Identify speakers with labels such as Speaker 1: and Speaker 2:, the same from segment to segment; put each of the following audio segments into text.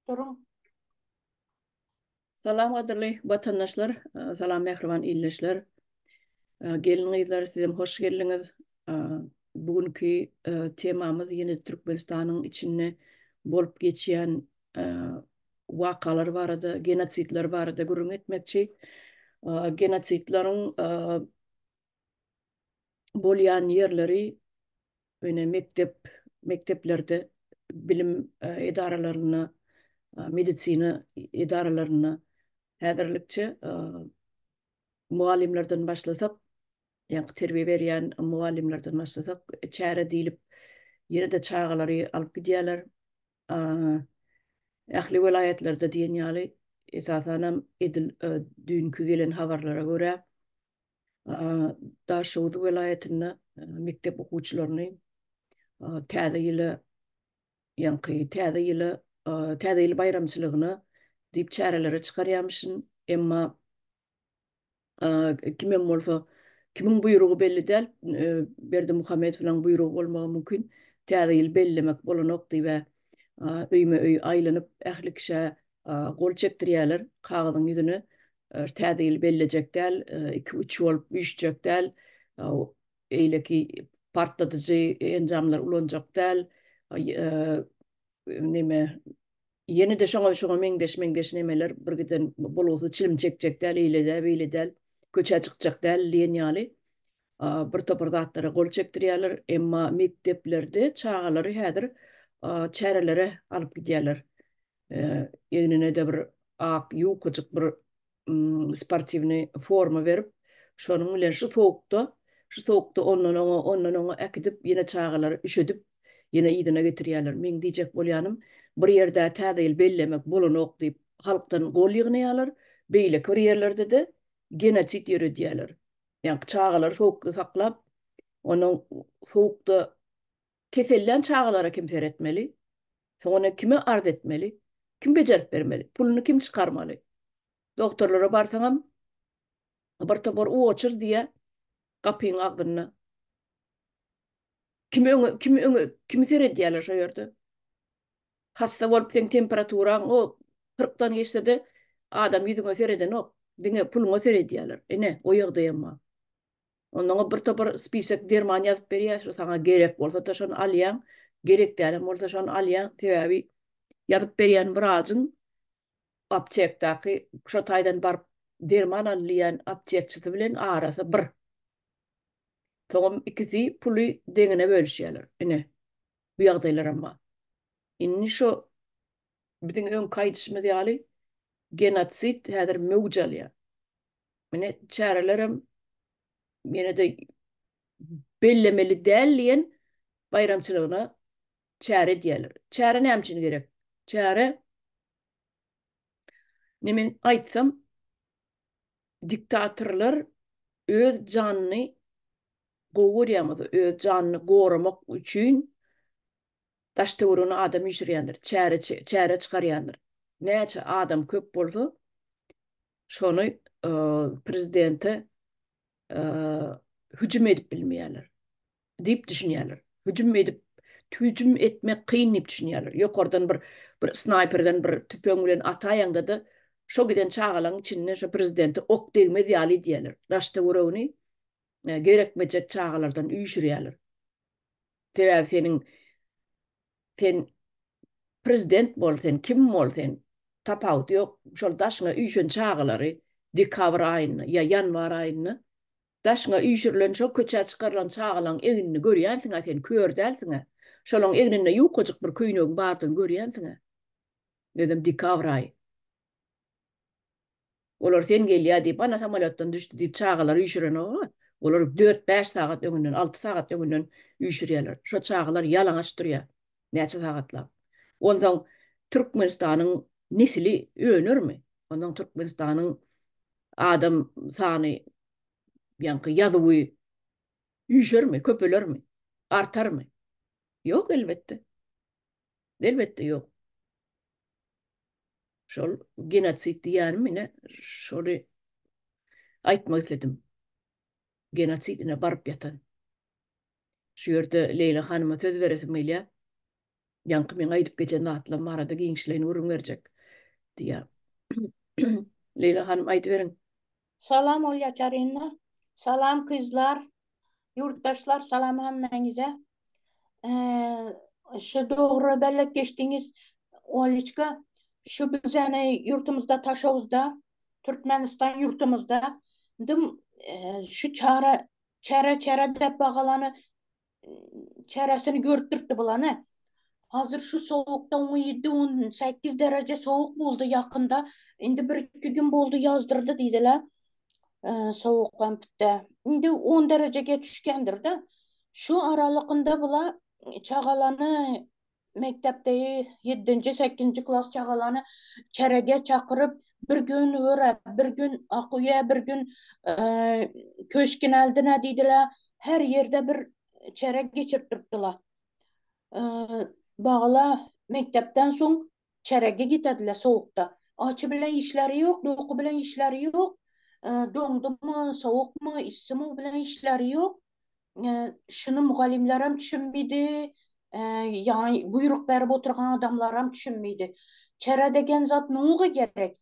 Speaker 1: Duruň.
Speaker 2: Salam gadyrly watandaşlar, salam mähriban ildeşler. Gelin-gyzlar sizem hoş geldiňiz. Bu günki temamyz ýene Türkmenistanyň içinde bolup geçýän wakalar barada, genosidler barada gürrüň etmekçi. Genosidleriň bolýan ýerleri ýöne mekdep, mekdeplerde, bilim edaralarynda, medisina edaralarynda häzirlikçe mugallymlardan başlasak, ýaňky terbiýe berýän mugallymlardan başlasak, çäre diýlip ýene-de çagalary alyp gidýärler. Ähli welaýatlarda diýen ýaly, esasanam edil düýnki gelen habarlara görä, Daşoguz welaýatynda mekdep okuwçylaryny täze ýyla ýaňky täze ýyla täze ýyl baýramçylygyna diýip çärelere çykarýarmyşyn. Emma kimem bolsa kimiň buýrugy belli däl, Berdimuhamedowyň buýrugy bolmagy mümkin. Täze ýyl bellemek bolanok diýip öýme-öý aýlanyp ähli kişä gol çekdirýärler kagyzyň ýüzüne. Täze ýyl bellejek däl, iki-üç bolup üýşjek däl, eýleki partladyjy enjamlar ulanjak däl, neme, ýene-de şoňa şoňa meňzeş meňzeş nemeler, birgiden bolgusyz çilim çekjek däl, eýle däl, beýle däl, köçä çykjak däl diýen ýaly bir topar zatlara gol çekdirýärler. Emma mekdeplerde çagalary häzir çärelere alyp gidýärler. Egnine-de bir ak ýukajyk bir sportiwnyý forma berip, şonuň bilen şu sowukda, şu sowukda ondan oňa, ondan oňa äkidip, ýene çagalary üşedip, ýene yzyna getirýärler. Meň diýjek bolýanym, bir ýerde Täze ýyl bellemek bolanok diýip, halkdan gol ýygnaýarlar, beýleki bir ýerlerde-de genosid ýöredýärler. Ýagny çagalary sowukda saklap, onuň sowukda kesellän çagalara kim seretmeli? Soň ony kime arz etmeli? Kim bejerip bermeli? Puluny kim çykarmaly? Dogtorlara barsaňam bir topar oçur diýýär gapyň agzynda. Kimi öňe, kimi öňe, kimi seredýärler şo ýerde? Hassa bolup seň temperaturaň o kyrkdan geçse-de adam ýüzüňe seredenok. Diňe puluňa seredýärler. Ine, o ýagdaýam bar. Onnoňa bir topar spisek derman ýazyp berýär, şo saňa gerek bolsa-da şony alýaň, gerek dälem bolsa şony alýaň. Sebäbi ýazyp berýän wrajyň aptekdaky şo taýdan baryp derman al diýýän aptekçisi bilen arasy bir. Soňam ikisi puly deňine bölüşýärler. Ine, bu ýagdaýlaram bar. Indi şo biziň öňki aýdyşymyz ýaly genosid häzir möwç alýar. Mine çärelerem ýene-de bellemeli däl diýen baýramçylygyna çäre edýärler. Çäre näme üçin gerek? Çäre ne men aýtsam diktatorlar öz janyny gowy görýän bolsa, öz janyny goramak üçin daş-töweregine adam üýşürýändir, çäre çäre çykarýandyr. Näçe adam köp bolsa, şony prezidente hüjüm edip bilmeýärler diýip düşünýärler. Hüjüm edip, hüjüm etmek kyn diýip düşünýärler. Ýokardan bir bir snaýperden bir tüpeň bilen ataýaňda-da şo giden çagalaryň içinde şo prezidente ok degmez ýaly edýärler. Daş-töweregini gerekmejek çagalardan üýşürýärler. Sebäbi seniň sen prezident bol sen kim bol sen tapawudy ýok şol daşyňa üýşen çagalary dekabr aýynda ýa ýanwar aýynda daşyňa üýşürilen şol köçä çykarylan çagalaň egnini görýänsiňä sen kör dälsiňä şolaň egninde ýukajyk bir köýnegiň bardygyny görýänsiňä özem dekabr aýy. Olar sen gelýä diýip, ana samolýotdan düşdi diýip çagalary üýşürenok-a. Olar dört-bäş sagat öňünden, alty sagat öňünden üýşürýärler. Şo çagalar ýalaňaç durýar näçe sagatlap. Onsoň Türkmenistanyň nesli önermi? Onsoň Türkmenistanyň adam sany ýaňky ýazuwy üýşermi, köpelermi, artarmy? Ýok elbetde. Elbetde ýok. Şol genosid diýýänim ine şony aýtmak isledim. Genosid ine baryp ýatan. Şu ýerde Leýla hanyma söz beresim gelýär. Ýaňky meň aýdyp geçen zatlarym barada giňişleýin gürrüň berjek diýýär. Leýla hanym aýdyberiň.
Speaker 1: Salam Olýa Çaryna. Salam kyzlar. Ýurtdaşlar salam hemmäňize. Şu dogry bellik geçdiňiz Oliçka. Şu bizäni ýurtumyzda Taşowuzda Türkmenistan ýurtumyzda dym şu çara çäre çäre dep bagalany çäresini görüp durupdy bulany. Hazır şu sowukda 17 18 dereje sowuk boldy ýakynda. Indi bir iki gün boldy ýazdyrdy diýdiler. Sowuk bitdi. Indi 10 derejege düşgendir-de. Şu aralykynda bula çagalany mekdepde ýedinji, sekizinji klas çagalany çärege çakyryp, bir gün öre, bir gün Akguýa, bir gün Köşküneldine diýdiler. Her ýerde bir çäre geçirip durupdylar. Bagala mekdepden soň çärege gitediler sowukda. Açy bilen işleri ýok, doky bilen işleri ýok. Doňdumy, sowukmy, issimi bilen işleri ýok. Şuny mugallymlaram düşünmedi, ýaňy buýruk berip oturgan adamlaram düşünmedi. Çäre degen zat nuga gerek?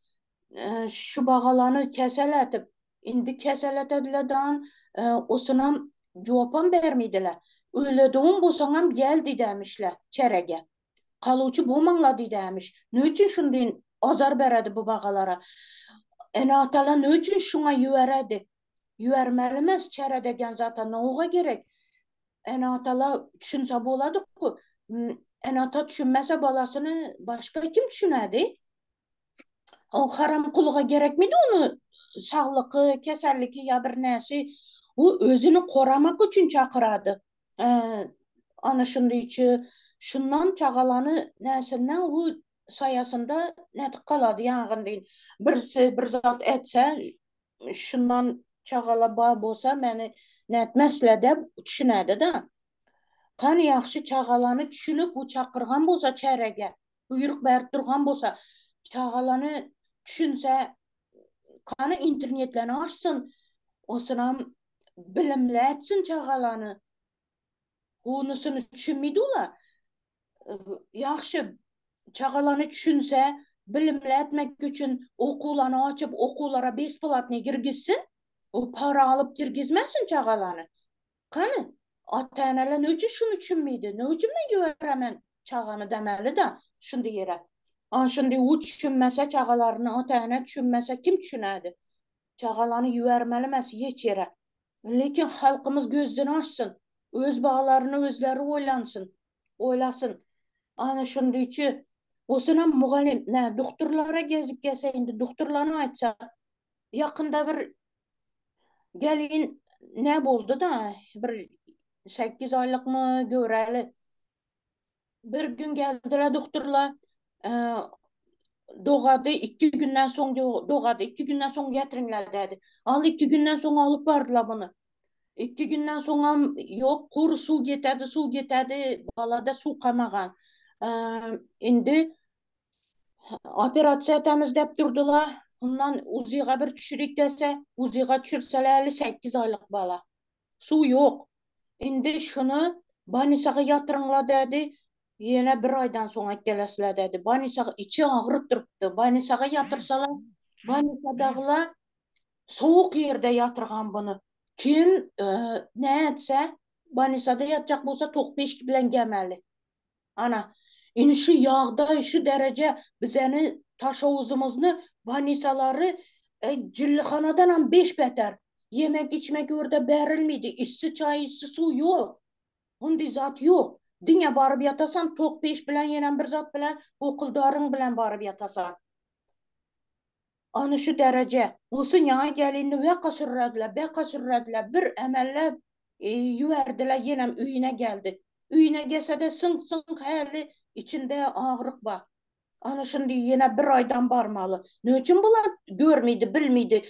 Speaker 1: Şu bagalany kesel etip, indi kesel etedilerdan, osunam jogapam bermediler. Öýledigin bolsaňam gel diýdämişler çärege. Kaluçy bolmaňlar diýdämiş. Ne üçin şundy azar beredi bu bagalara? Ene-atalar ne üçin şuňa ýüberedi? Ýübermeli emes çäre degen zata nowga gerek? Ene-atalar düşünse boladyku. Ene-ata düşünmese balasyny başga kim düşünedi? O haram kuluga gerekmidi ony saglyky, keselliki ýa bir näsi? U özüni koramak üçin çakyrady. Ana şundyçy şundan çagalany näsinden u saýasynda nädip galady ýangyn deýin. Birisi bir zat etse şundan çagala bar bolsa meni nätmesle dep düşünädi-de. Kany ýagşy çagalany düşünip u çakyrgan bolsa çärege buýruk berip durgan bolsa çagalany düşünse kany internetlerini açsyn osunam bilimli etsin çagalany onusyny düşünmeydi olar ýagşy çagalany düşünse bilimli etmek üçin okuwlany açyp okuwlara besplatny girgizsin o para alyp girgizmesin çagalany Kany, ata-eneler ne üçin şuny düşünmeydi? Ne üçin men goýberemen çagamy demeli-de şundy ýere. A şundy u düşünmese çagalaryny ata-ene düşünmese kim düşünädi? Çagalany ýübermeli emes hiç ýere. Lekin halkymyz gözüni açsyn. Öz bagalaryny özleri oýlansyn. Oýlasyn. Ana şundy üçin osunam mugallym, nä dukturlara gezip gelse indi dukturlany aýtsa ýakynda bir Gelin ne boldy-da, bir 8 aýlykmy göwreli. Bir gün geldiler doktorlar, e, dogady 2 günden soň dogady 2 günden soň getiriňler dedi. Al 2 günden soň alyp bardylar bunu. 2 günden soňam ýok, kur suw getedi, suw getedi, balada suw kamagan. E, indi Operasiýa etemiz dep durdular. Ondan UZI-ga bir düşürik dese, UZI-ga düşürseler 58 aýlyk bala. Suw ýok. Indi şuny bolnisaga ýatyryňlar dedi. Ýene bir aýdan soň aýt gelesizler dedi. Bolnisaga içi agyryp durupdy. Bolnisaga ýatyrsalar, bolnisadagylar sowuk ýerde ýatyrgan bunu. Kim e, ne etse, bolnisada ýatjak bolsa tok peşki bilen gelmeli. Ana, indi şu ýagdaý, şu dereje bizeni Taşowuzymyzny bolnisalary e, jillihanadanam beş beter. Yemek içmek ýerde berilmeydi. Issi çaý, issi suw ýok. Onday zat ýok. Diňe baryp ýatasan tok peş bilen ýenem bir zat bilen okuldaryň bilen baryp ýatasan. Ana şu dereje. Olsun ýaňy gelinni weka sürrediler, beka sürrediler. Bir emellep e, ýüberdiler, ýenem öýüne geldi. Öýüne gelse-de syňk-syňk häli içinde agryk bar. Ana şindi ýene bir aýdan barmaly. Ne üçin bular görmeydi, bilmeydi.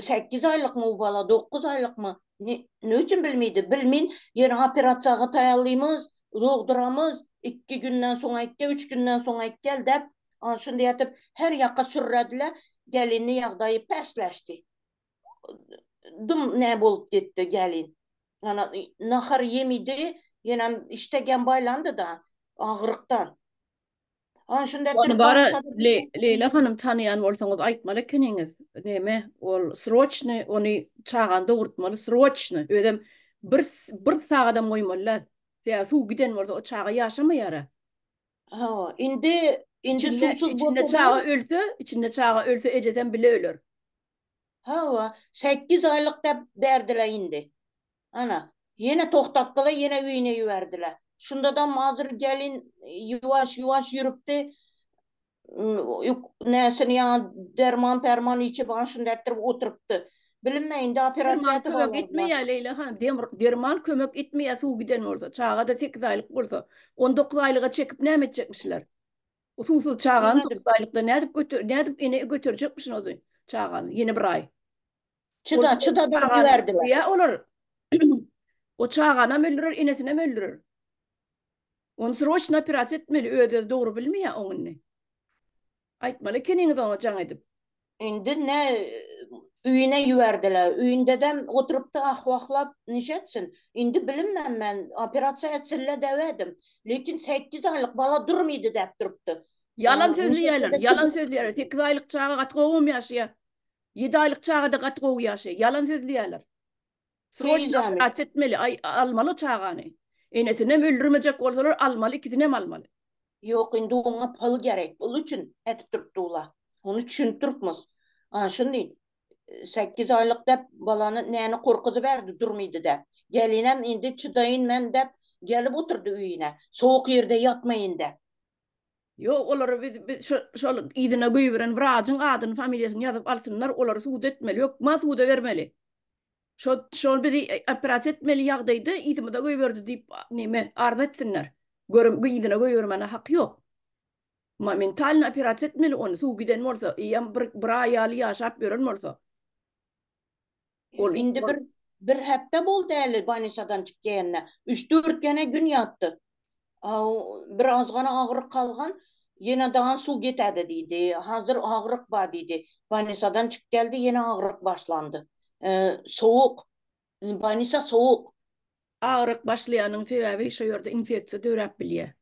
Speaker 1: 8 aýlykmy bu bala, 9 aýlykmy? Ne, ne üçin bilmeydi? Bilmin, ýene operasiýaga taýýarlymyz, dogduramyz, 2 günden soň aýt 3 günden soň aýt gel dep, ana şindi ýatyp her ýaka sürrediler, gelinni ýagdaýy pesleşdi. Dym ne bolup gitdi gelin. Ana nahar yemidi, ýenem işdegen baýlandy da agyrykdan. Ana şunda
Speaker 2: Ony bara Leýla hanym tanaýan bolsaňyz aýtmaly ekeniňiz. Neme, ol sroçny ony çagany dogurtmaly sroçny. Özem bir bir sagadam goýmaly däl. Sebäbi suw giden bolsa o çaga ýaşamaýara.
Speaker 1: Hawa, indi indi suwsuz
Speaker 2: bolsa içinde çaga ölse, içinde çaga ölse ejesem bile öler.
Speaker 1: Hawa, 8 aýlyk dep berdiler indi. Ana, ýene togtatdylar, ýene öýüne iberdiler. Şundadam hazir gelin ýuwaş-ýuwaş ýürüpdi. Näsini ýaňy derman-perman içip, ana şunda etdirip oturypdy. Bilinme, indi operasiýa
Speaker 2: etip alarlar. Derman kömek etmeýär, Leýla hanym. Derman kömek etmeýär suw giden bolsa. Çaga-da 8 aýlyk bolsa. 19 aýlyga çekip näme etjekmişler? Suwsuz çagany 9 aýlykda nädip göter, nädip ene göterjekmişin o çagany ýene bir aý.
Speaker 1: Çyda, çyda da giberdiler.
Speaker 2: Ya olar o çaganam öldürer, enesinem öldürer. Ony sroçno operasiýa etmeli, öz-özi dogry bilmeýär oň indi. Aýtmaly ekeniňiz oňa jaň edip.
Speaker 1: Indi ne öýüne ýüberdiler. Öýündedem oturypdy ah-wahlap, niş etsin. Indi bilinmän men operasiýa etsinler däwedim. Lekin 8 aýlyk bala durmydy däp durupdy.
Speaker 2: Ýalan sözleýärler, ýalan sözleýärler. 8 aýlyk çaga gaty gowam ýaşaýar. Ýedi aýlyk çagada gaty gowy ýaşaýar. Ýalan sözleýärler. Sroçno operasiýa etmeli, aý almaly o çagany. Enesinem öldürmejek bolsalar almaly, ikisinem almaly.
Speaker 1: Ýok indi oňa pul gerek, pul üçin edip durupdy ula. Ony düşünip durupmyz. Ana şuny 8 aýlyk dep balany näni gorkuzyberdi durmydy dep. Gelinem indi çydaýyn men dep gelip oturdy öýüne. Sowuk ýerde ýatmaýyn dep.
Speaker 2: Ýok olary biz biz şo şol yzyna goýberen wrajyň adyny familiýasyny ýazyp alsynlar olary suda etmeli hökman suda bermeli. Şo şol bizi operasiýa etmeli ýagdaýda yzymyza goýberdi diýip neme arza etsinler. Görüm yzyna goýbermäne haky ýok. Momentalno operasiýa etmeli ony suw giden bolsa eýýäm bir bir aý ýaly ýaşap ýören bolsa.
Speaker 1: Ol indi bir bir hepde boldy äli bolnisadan çykýanyna. Üç-dört gene gün ýatdy. Bir azgana agyryk kalgan, ýene dagan suw getädi diýdi. Hazir agyryk bar diýdi. Bolnisadan çykyp geldi, ýene agyryk başlandy. Sowuk. Bolnisa sowuk.
Speaker 2: Agyryk başlaýanyň sebäbi şo ýerde infeksiýa döräp bilýär.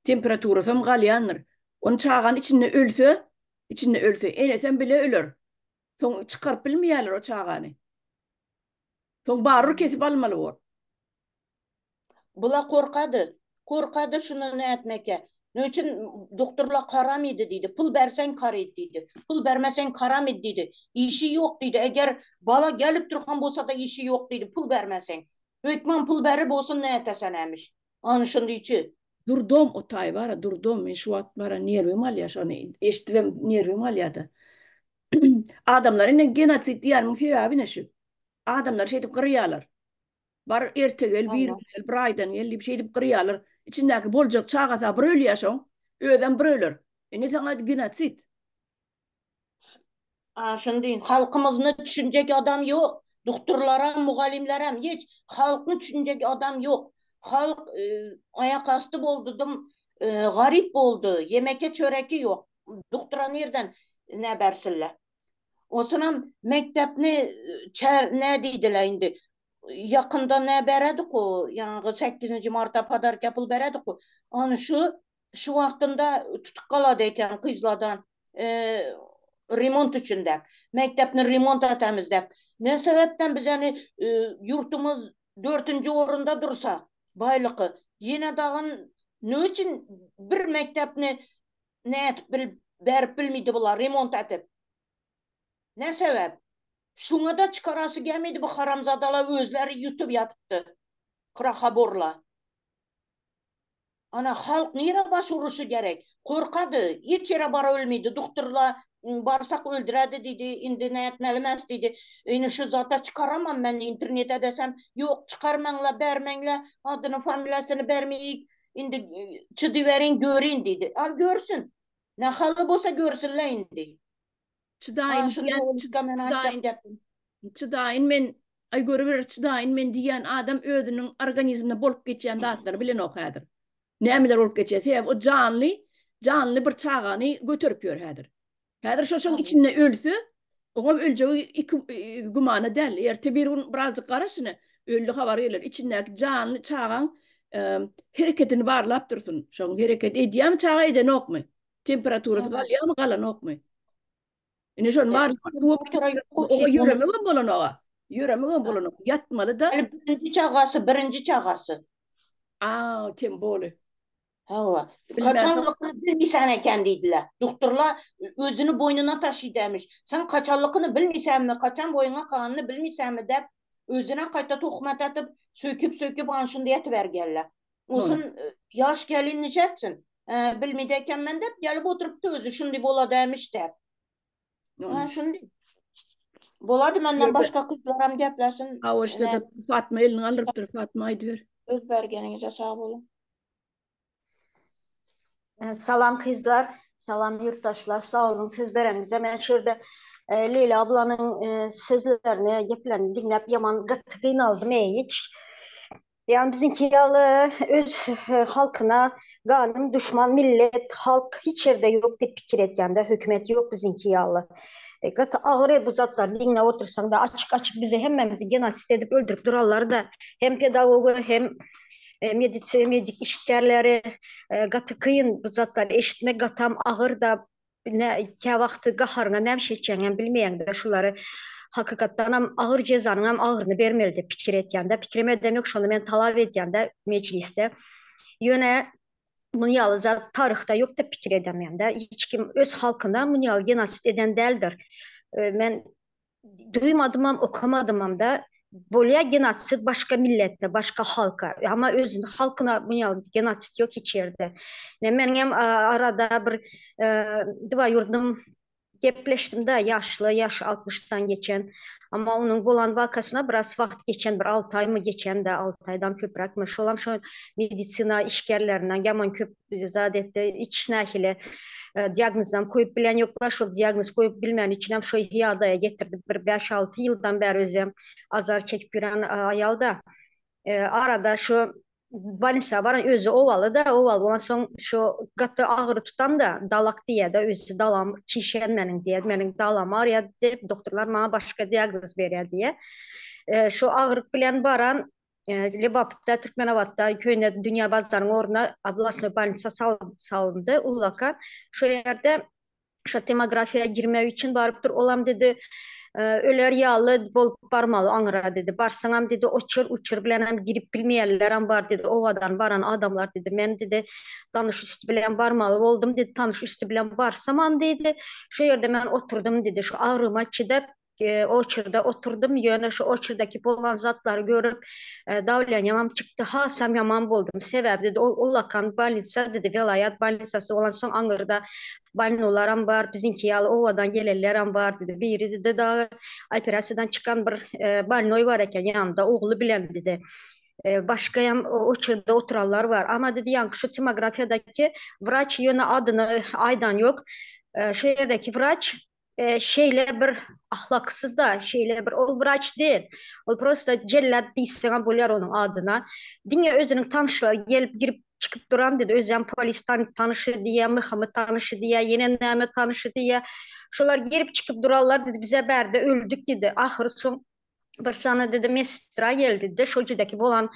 Speaker 2: Temperaturasam galýandyr. Ony çagany içinde ölse, içinde ölse, enesem bile öler. Soň çykaryp bilmeýärler o çagany. Soň barybir kesip almaly bor.
Speaker 1: Bula korkady. Korkady şuny nätmeke. Ne üçin doktorlar karamydy diýdi. Pul berseň karyt diýdi. Pul bermeseň karamyt diýdi. Işi ýok diýdi. Eger bala gelip durgan bolsa-da işi ýok diýdi. Pul bermeseň. Hökman pul berip bolsun nätesen ämiş. Ana şundyçy.
Speaker 2: Durdom o taý bara durdom men şu wagt bara nerwim alýar şony eşidibem nerwim alýada. Adamlar ine genosid diýýänimiň sebäbi ine şu. Adamlary şeýdip gyrýarlar. Bar erte gel, bir gün gel, bir aýdan gel diýip şeýdip gyrýarlar. Içindäki boljak çagasa bir ölýär şoň. Özem bir öler. Ine saňa genosid.
Speaker 1: A şuny diýin, halkymyzny düşünjek adam ýok. Doktorlaram, mugallymlaram hiç halkny düşünjek adam ýok. Halk aýak asty boldy, dym garyp boldy, ýemeke çöreki ýok. Doktora nirden ne bersinler. Onsoňam mekdepni çär ne diýdiler indi. Ýakynda ne beredik o, ýaňy 8-nji marta podarka pul beredik o. Ony şu Şu wagtynda tutup galady eken gyzladan remont üçin däp. Mekdepni remont etemiz däp. Ne sebäpden bizeni ýurtumyz dörtünji orunda dursa baýlyky ýene dagyn ne üçin bir mekdepni nätip bil berip bilmidi bular remont etip. Ne sebäp? Şuňada çykarasy gelmedi bu haramzadalar özleri ýutup ýatypdy. Krahaborlar. Ana halk nirä baş uruşy gerek? Korkady, hiç ýere bara bilmidi, duhturla barsak öldüredi diýdi, indi nätmeli mes diýdi. Indi şu zata çykaramam men internete desem, ýok çykarmaňla, bermeňle, adyny familiýasyny bermeýik, indi çydyberiň görin diýdi. Al görsün. Nahaly bolsa görsünle indi.
Speaker 2: Çydaýyn diýen, çydaýyn men, aý görübirer çydaýyn men diýýän adam özüniň organizminde bolup geçýän zatlary bilenok häzir. Nämeler bolup geçýär? Sebäbi o janly, janly bir çagany göterip ýör häzir. Häzir şo şoň içinde ölse, oňam öljegi iki gümana däl. Erte bir gün birazjyk garaş ine, öldi habary geler. Içindäki janly çagaň hereketini barlap dursun. Şoň hereket edýärmi çaga edenokmy? Temperaturasy galýarmy, galanokmy? Ine şony barlamaly. Suwa oňa ýöremegem bolanok-a. Ýöremegem bolanok. Ýatmaly-da.
Speaker 1: Birinji çagasy, birinji çagasy.
Speaker 2: A, tem boli.
Speaker 1: Hawa. Kaçanlykyny bilmeýän eken diýdiler. Doktorlar özüni boýnuna taşydaýmyş. Sen kaçanlykyny bilmeýsänmi, kaçan boýuňa galanyny bilmeýsänmi diýip, özüne gaýta tohmat atyp, söýküp-söýküp ana şunda ýatybergenler. Olsun ýaş gelin niçe etsin? Bilmeýdi ekenmen diýip, gelip oturypdy özi şundy boladaýmyş diýip. Ha şundy. Bolady menden başga gyzlaram geplesin.
Speaker 2: Hawa işte Fatma elini galdyrypdyr. Fatma aýdyber.
Speaker 1: Söz bergeniňize sag boluň.
Speaker 3: Salam gyzlar, salam ýurtdaşlar, sag boluň söz bereniňize. Men şu ýerde Leýla ablanyň sözlerini, geplerini diňläp ýaman gaty gynaldym eý. Ýagny biziňki ýaly öz halkyna ganym duşman millet, halk hiç ýerde ýok diýip pikir etýän-de, hökümet ýok biziňki ýaly. Gaty agyr bu zatlary diňläp otursaň-da, açyk-açyk bizi hemmämizi genosid edip öldürip durarlar-da, hem pedagogy, hem medisi, medik işgärleri gaty kyn bu zatlary eşitmek gatam agyr-da, Ne käwagty gaharyňa näme şey etjegiňem bilmeýäňde şulary hakykatdanam agyr jezanyňam agyryny bermeli diýip pikir etýände pikirem edemok şony men talap edýände mejlisde ýöne muny ýaly zat taryhda ýok diýip pikir edemýände hiç kim öz halkyna muny ýaly genosid eden däldir men Duýmadymam, okamadymam-da. Bolýa genosid başga millete, başga halka. Amma özüni halkyna bu ýaly genosid ýok hiç ýerde. Ine meniňem arada bir dwaýurdnym gepleşdim-de, ýaşly, ýaşy altmyşdan geçen. Amma onuň bolan wakasyna biraz wagt geçen, bir alty aýmy geçen-de, alty aýdan köpräkmi. Şolam şo medisina işgärlerinden ýaman köp zat etdi. Hiç nähili diagnozam koýup bilen ýoklar. Şol diagnoz koýup bilmän üçinem şo ýagdaýa getirdi. Bir bäş-alty ýyldan bäri özem azar çekip ýören aýal-da. Arada şo bolnisa baran özi owaly-da, owaly bolan soň şo gaty agyry tutan-da, dalak diýýär-de, özi dalam çişen meniň diýýär, meniň dalam agyrýar diýip, doktorlar maňa başga diagnoz berýär diýýär. Şo agyryk bilen baran Lebapda, Türkmenabatda köne Dünýä bazaryň ornuna oblasnoý bolnisa salyndy, ullakan. Şo ýerde şo tomografiýa girmek üçin barypdyr. Olam dedi, öler ýaly bolup barmaly aňyra dedi. Barsaňam dedi, oçur, uçur bilenem girip bilmeýänlerem bar dedi, obadan baran adamlar dedi. Men dedi, tanyş üsti bilen barmaly boldum dedi, tanyş üsti bilen barsamam diýdi, şo ýerde men oturdym dedi, şo agyryma çydap, Oçurda oturdym, ýöne şu oçurdaki bolan zatlary görüp, dawlenýamam çykdy, hasam ýaman boldum. Sebäbi dedi, ol ullakan bolnitsa dedi, welaýat bolnitsasy bolansoň aňyrda bolnolaram bar, biziňki ýaly obadan gelenlerem bar dedi. Biri dedi dagy operasiýadan çykan bir bolnoý bar eken ýanynda ogly bilen dedi. Başgaýam oçurda oturanlar bar. Amma dedi, ýaňky şu tomografiýadaki wraç ýöne adyny aýdan ýok. Şu ýerdeki wraç şeýle bir ahlaksyz-da, şeýle bir ol wraç däl. Ol prosta jellat diýseňem bolýar onuň adyna. Diňe özüniň tanyşlary gelip girip çykyp duran dedi. Özem polis tanyşy diýýär, MHM tanyşy diýýär, ýene näme tanyşy diýýär. Şolar girip çykyp duranlar dedi, bize bärde öldük diýdi. Ahyry soň bir sany dedi medsestra geldi de şol ýerdeki bolan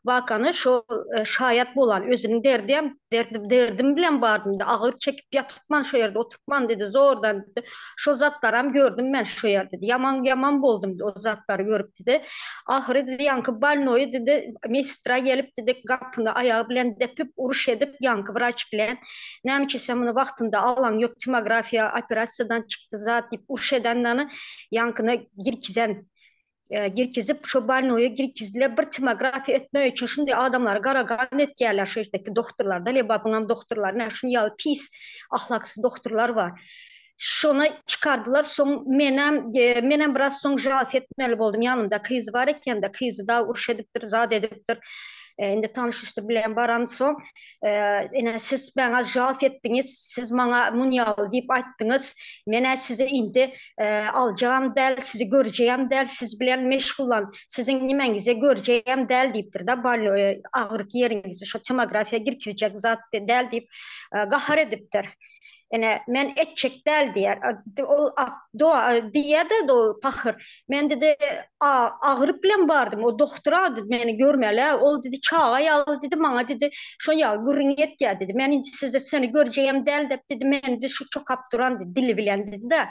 Speaker 3: wakany şol e, şaýat bolan özüniň derdem derdim derdim bilen bardym da agyr çekip ýatypman şo ýerde oturypman dedi zordan dedi şo zatlaram gördüm men şo ýerde dedi ýaman ýaman boldum dedi o zatlary görüp dedi ahyry dedi ýaňky bolnoýy dedi medsestra gelip dedi gapyny aýagy bilen depip uruş edip ýaňky wraç bilen näme üçin sen muny wagtynda alaň ýok tomografiýa operasiýadan çykdy zat diýip uruş edendany ýaňkyny girkizen girkizip şo bolnoýa girkizdiler bir tomografiýa etmek üçin şunday adamlary garagan etýärler şu ýerdeki doktorlarda Lebabyňam doktorlary näme şuny ýaly pis ahlaksyz doktorlar bar şony çykardylar soň menem menem biraz soň žalf etmeli boldum ýanymda kyzy bar ekende kyzy da uruş edipdir zat edipdir indi tanyş üsti bilen baransoň Ine, siz maňa žalf etdiňiz, siz maňa muny ýaly diýip aýtdyňyz. Men-ä sizi indi aljagam däl, sizi görjegem däl, siz bilen meşgullan, siziň nimäňizi görjegem däl diýipdir-de, bolnoý agyryk ýeriňizi şo tomografiýa girkizjek zat däl diýip, gahar edipdir. Ine, men etjek däl diýýär. Ol diýýär-de ol pahyr. Men diýdi, agyryp bilen bardym. O doktora diýdi, meni görmeli. Ol diýdi, çaga ýaly diýdi, maňa diýdi, şon ýaly gürrüň etýär diýdi. Men indi size seni görjegem däl diýip diýdi, meni diýdi, şu çokap duran diýdi, dili bilen diýdi-de.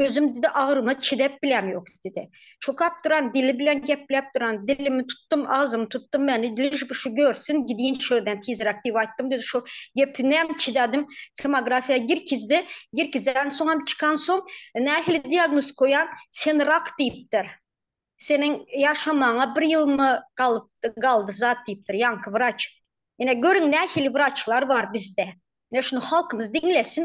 Speaker 3: Özüm diýdi, agyryma çidep bilem ýok diýdi. Çokap duran dili bilen gepläp duran dilimi tutdum agzymy tutdum meni liž bu şu görsün gidiň şurdan tizräk diýip aýtdym dedi şu gepinem çydadım tomografiýa girkizdi girkizen soňam çykan soň nähili diagnoz koýan sen rak diýipdir seniň ýaşamagyňa bir ýylmy galypdy galdy zat diýipdir ýaňky wraç ine görüň nähili wraçlar bar bizde ine şuny halkymyz diňlesin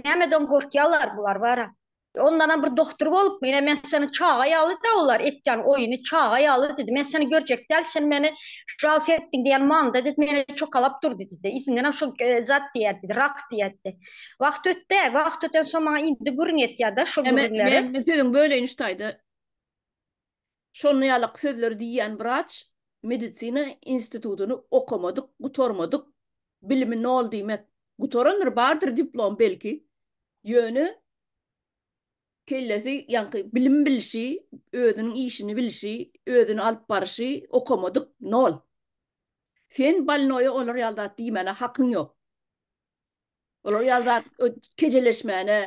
Speaker 3: nämeden gorkýalar bular bara Ondanam bir dogtor bolup, ine men seni çaga ýaly-da olar etýän oýuny çaga ýaly diýdi. Men seni görjek däl, sen meni žalk etdiň diýen manyda diýdi, meni çokalap durdy diýdi. Yzyndanam şol zat diýýär diýdi, rak diýýär diýdi. Wagt ötdi, wagt ötensoň maňa indi gürrüň etýär-de şo gürrüňleri.
Speaker 2: Men sözüňi böleýin şu taýda. Şonda ýalak sözleri diýýän wraç medisina institutyny okamadyk, gutarmadyk, bilimi nol diýmek. Gutarandyr, bardyr diplom belki. Ýöne kellesi ýaňky bilim bilişi, özüniň işini bilişi, özüni alyp baryşy okamadyk nol. Sen bolnoýa olar ýaly zat diýmäne hakyň ýok. Olar ýaly zat kejeleşmäne,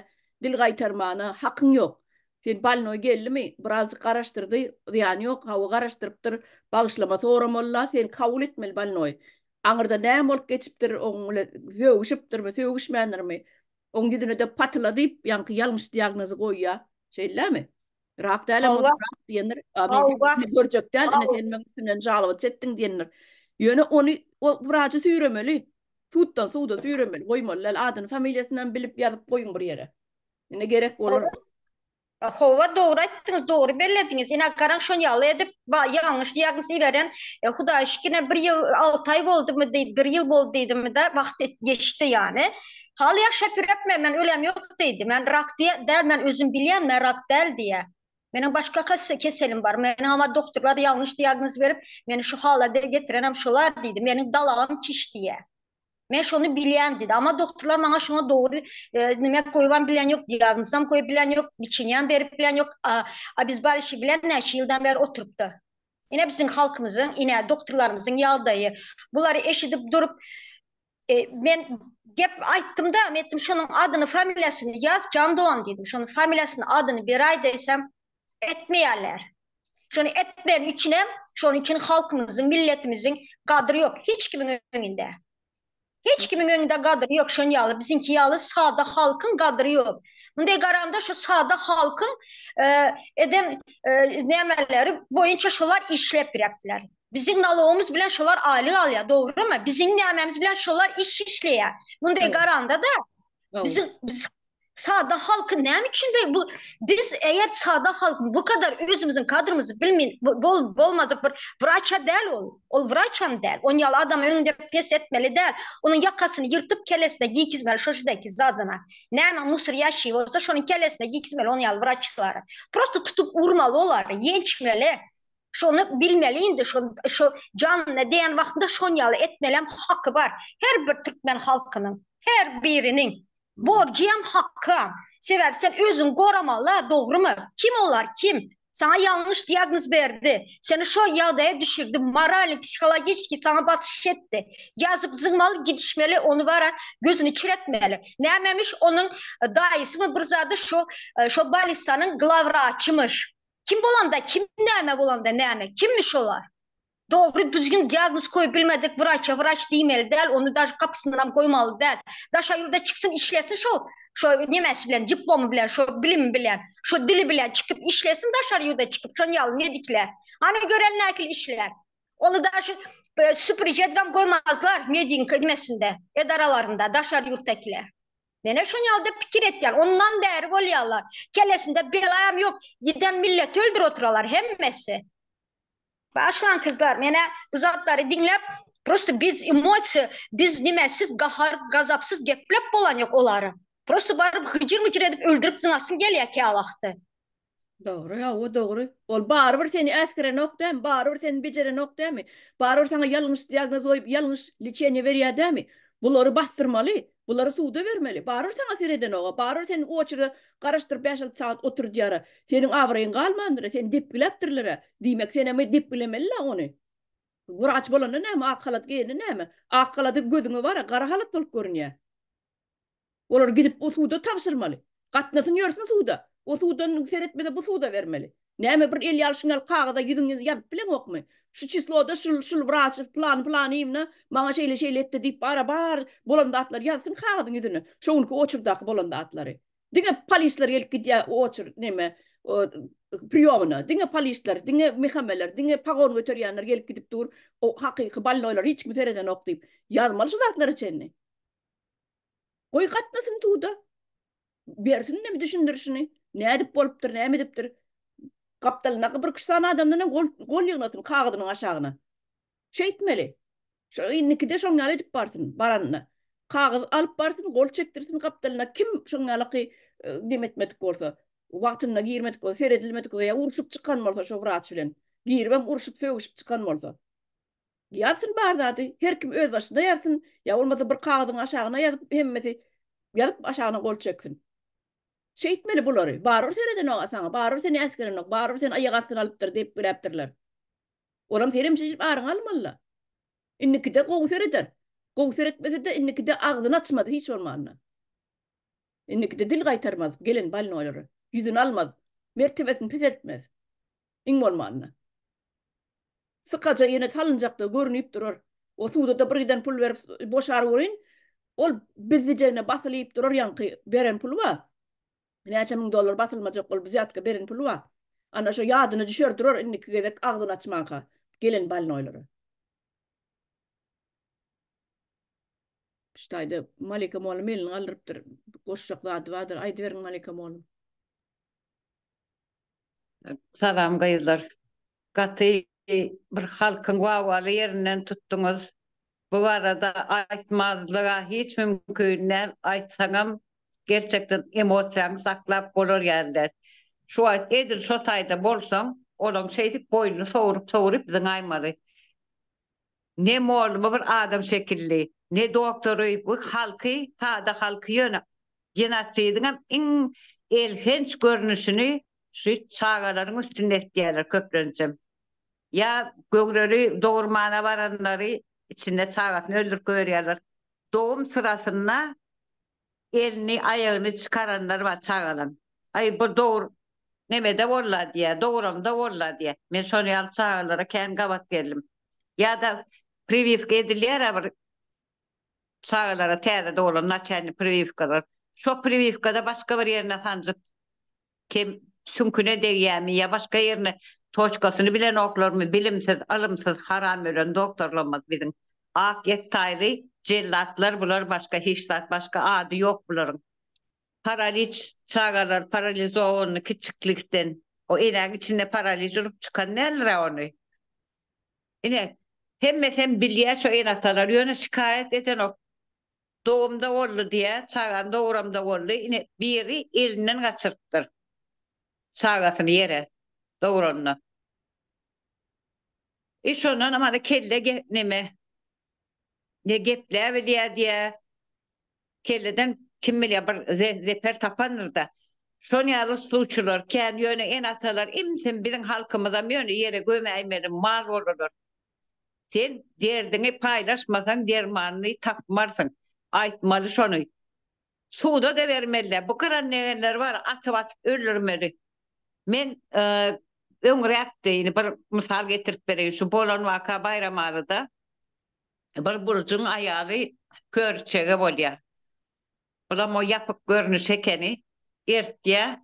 Speaker 2: dil gaýtarmana hakyň ýok. Sen bolnoý geldimi, birazjyk garaşdyrdy, zyýany ýok, hawa garaşdyrypdyr, bagyşlama soramaly-la, sen kabul etmeli bolnoý. Aňyrda näme bolup geçipdir, oň bilen sögüşipdirmi, sögüşmändirmi, oň ýüzüne-de patyla diýip, ýaňky ýalňyş diagnozy goýýar. Şeýle-dämi? Rak dälem bolsa rak diýendir. A men seni görjek däl, ine sen meň üstümden žaloba çekdiň diýendir. Ýöne ony o wraçy süýremeli. Suddan suda süýremeli, goýmaly däl. Adyny, familiýasynam bilip ýazyp goýuň bir ýere. Ine gerek bolar.
Speaker 3: Hawa dogry aýtdyňyz, dogry bellediňiz. Ine garaň şon ýaly edip ýalňyş diagnoz iberen. E, Hudaýa şükür ine bir ýyl 6 aý boldumy diýdi, bir ýyl boldy diýdimi-de wagt geçdi ýany. Haly ýaşap ýörepme men ölem ýok diýdi. Men rak diýe däl men özüm bilýän men rak däl diýe. Meniň başga keselim bar. Meniň ama doktorlar ýalňyş diagnoz berip meni şu hala getirenem şolar diýdi. Meniň dalagym çiş diýe. Men şony bilýän diýdi. Ama doktorlar maňa şoňa dogry e, nime goýban bilen ýok, diagnozam goýup bilen ýok, liçeniýam berip bilen ýok. A, obezbolishiý bilen näçe ýyldan bäri oturypdy. Ine biziň halkymyzyň, ine doktorlarymyzyň ýagdaýy. Bulary eşidip durup e, men gep aýtdym da, men aýtdym şonuň adyny, familiýasyny ýaz, Jan Dogan diýdim. Şonuň familiýasyny, adyny beraý diýsem, etmeýärler. Şony etmeýän üçinem, şonuň üçin halkymyzyň, milletimiziň gadyry ýok hiç kimiň öňünde. Hiç kimiň öňünde gadyry ýok şon ýaly, biziňki ýaly sada halkyň gadyry ýok. Munday garanda şu sada halkyň e, eden e, nämeleri boýunça şolar işläp biräpdiler. Biziň nalogymyz bilen şolar aýlyk alýar, dogrumy? Biziň nämämiz bilen şolar iş işleýär. Munday garanda da biziň biz Sada halky näme üçin be bu biz eger sada halk bu kadar özümizin kadrymyzy bilmeýin bol bolmadyk bir wraça däl ol. Ol wraçam däl. On ýaly adam öňünde pes etmeli däl. Onuň ýakasyny ýyrtyp kellesine giýkizmeli şo şudaki zadyna. Näme musur ýaşy bolsa şonuň kellesine giýkizmeli on ýaly wraçlary. Prosto tutup urmaly olary, ýençmeli. Şony bilmeli indi şo şo janyna degen wagtynda şon ýaly etmelem haky bar. Her bir türkmen halkynyň, her biriniň. Borjuyam hakkam. Sebäbi sen özüňi goramaly dogrymy? Kim olar kim? Saňa ýalňyş diagnoz berdi. Seni şo ýagdaýa düşürdi. Moralny, psihologiçki saňa basyş etdi. Ýazyp zyňmaly gidişmeli ony bara gözüni çiretmeli. Nämemiş onuň daýysymy bir zady şo şo bolnisanyň glawraçymyş. Kim bolanda kim näme bolanda näme? Kimmiş olar? Dogry düzgün diagnoz koýup bilmedik wraça wraç diýmeli däl, ony daž gapysyndanam goýmaly däl. Daşary ýurda çyksyn işlesin şol şo nemesi bilen diplomy bilen şo bilimi bilen şo dili bilen çykyp işlesin daşary ýurda çykyp şon ýaly medikler. Hany göreli nähili işlär. Ony daž süpüriji edibem goýmazlar mediň nemesinde edaralarynda daşary ýurtdakiler. Menä şon ýaly dep pikir etýän. Ondan bäri bolýarlar. Kellesinde belayam ýok. Giden milleti öldürip oturalar hemmesi. Başlan kızlar menä bu zatlary diňläp prosto bez emosiýa bez nimesiz gahar gazapsyz geplep bolan ýok olary. Prosto baryp hyjyr myjyr edip öldürip zyňasyň gelýä käwagty.
Speaker 2: Dogry hawa dogry. Ol barybir seni äsgerenok dämi? Barybir seni bejerenok dämi? Barybir saňa ýalňyş diagnoz goýup ýalňyş liçeniýe berýär dämi? Bulary basdyrmaly, bulary suda bermeli. Barybir saňa seredenoga, barybir seni oçerede garaşdyryp bäş-alty sagat oturdýara. Seniň abraýyň galmandyr-a, seni depgiläpdirler-ä. Diýmek, senem depgilemeli-la ony. Wraç bolanda näme, ak halat geýende näme? Ak halaty gözüňe bar-a, gara halat bolup görünýär. Olar gidip o suda tabşyrmaly. Gatnasyn ýörsün suda. O sudan seretmese bu suda bermeli. Näme bir el ýaly şuň ýaly kagyza ýüzüň ýüz ýazyp bileňokmy? Şu çisloda şul şul wraç pylany pylanyýewna maňa şeýle şeýle etdi diýip bara bar bolan zatlary ýazsyn kagyzyň ýüzüne. Şo günki oçurdaky bolan zatlary. Diňe polisler gelip gidýär oçur neme priýomyna. Diňe polisler, diňe mehameler, diňe pagon göterýänler gelip gidip dur. O hakyky bolnoýlar hiç kim seredenok diýip ýazmaly şu zatlara çenli. Goý gatnasyn suda. Bersin indi düşündirişini. Nädip bolupdyr, näme edipdir. Gapdalyndaky bir üç sany adamdan hem gol, gol ýygnasyn kagyzynyň aşagyna. Şeýtmeli. Şo indikide şoň ýaly edip barsyn, baranda. Kagyz alyp barsyn, gol çekdirsin gapdalyna kim şoň ýalaky e, dem etmedik bolsa, wagtynda girmedik bolsa, seredilmedik bolsa, ýa urşup çykan bolsa şo wraç bilen. Giribem urşup sögüşip çykan bolsa. Ýazsyn bar zady, her kim öz başyna ýazsyn, ýa bolmasa bir kagyzyň aşagyna ýazyp hemmesi ýazyp aşagyna gol çeksin. Şeýtmeli bulary. Barybir seredenok-a saňa, barybir seni äsgerenok, barybir seni aýak astyna alypdyr, depgiläpdirler. Olam senem şeýdip aryňy almaly-la. Indikide gowy sereder. Gowy seretmese-de indikide agzyny açmaz hiç bolmanda. Indikide dil gaýtarmaz gelen bolnoýlara. Ýüzüni almaz. Mertebesini peseltmez. Iň bolmanda. Sykaja ýene salynjakdygy görnüp durar. O suda-da bir giden pul berip boşar welin, ol bizdijegine basylyp durar ýaňky beren puly bar. Näçe müň dollar basylmajak ol wzýatka beren puly bar. Ana şo ýadyna düşer durar indiki gezek agzyny açmanka gelen bolnoýlara. Şu taýda Malika mollum elini galdyrypdyr. Goşjak zady bardyr. Aýdyberiň Malika mollum.
Speaker 4: Salam gyzlar. Gaty bir halkyň wawaly ýerinden tutduňyz. Bu barada aýtmazlyga hiç mümkin däl, aýtsaňam gerçekden emosiýaňy saklap bolar ýaly däl. Şu wagt edil şo taýda bolsaň, olaň şeýdip boýnuny sowrup-sowrup zyňaýmaly. Ne mollumy bir adam şekilli, ne doktory, bu halky, sada halky ýöne genosidiňem iň elhenç görnüşini şu çagalaryň üstünde etýärler köplençem. Ýa göwreli dogurmana baranlary içinde çagasyny öldürip goýberýärler. Dogum syrasynda Elini aýagyny çykaranlar bar çagalaň. Aý bu dogr nemede bolla diýýär, dogramda bolla diýýär. Men şon ýaly çagalara kän gabat geldim. Ýa-da priwiwka edilýär-ä bir çagalara täze doglan naçalnyý priwiwkalar. Şo priwiwkada başga bir ýerine sanjyp Kem süňküne degýämi ýa başga ýerine toçkasyny bilenoklarmy bilimsiz ylymsyz haram ölen doktorlamyz biziň ak ýektaýly jellatlar bular başga hiç zat başga ady ýok bularyň paraliç çagalar paralizowanyny kiçiklikden o enäň içinde paraliç urup çykan däldirä ony ine hemmesem bilýä şo ene atalar ýöne şikaýat edenok Dogumda boldy diýä, çagany dogramda boldy, ine biri elinden gaçyrypdyr çagasyny ýere dogranda. I şondanam ana kelle neme ne gepläbilýä diýä, kelleden kim bilýä bir zeper tapandyr-da. Şon ýaly sluçylar kän, ýöne ene-atalar imsim biziň halkymyzam ýöne ýere gömäýmeli mal boldular. Sen derdiňi paýlaşmasaň dermanyny tapmarsyň. Aýtmaly şony. Suda-da bermeli-dä. Bu gyran degenleri bar, atyp-atyp öldürmeli. Men öňräkde indi bir mysal getirip bereýin. Şu bolan waka Baýramalyda bir burjuň aýaly kör içege bolýar. Bulam o ýapyk görnüş ekeni. Ertýär.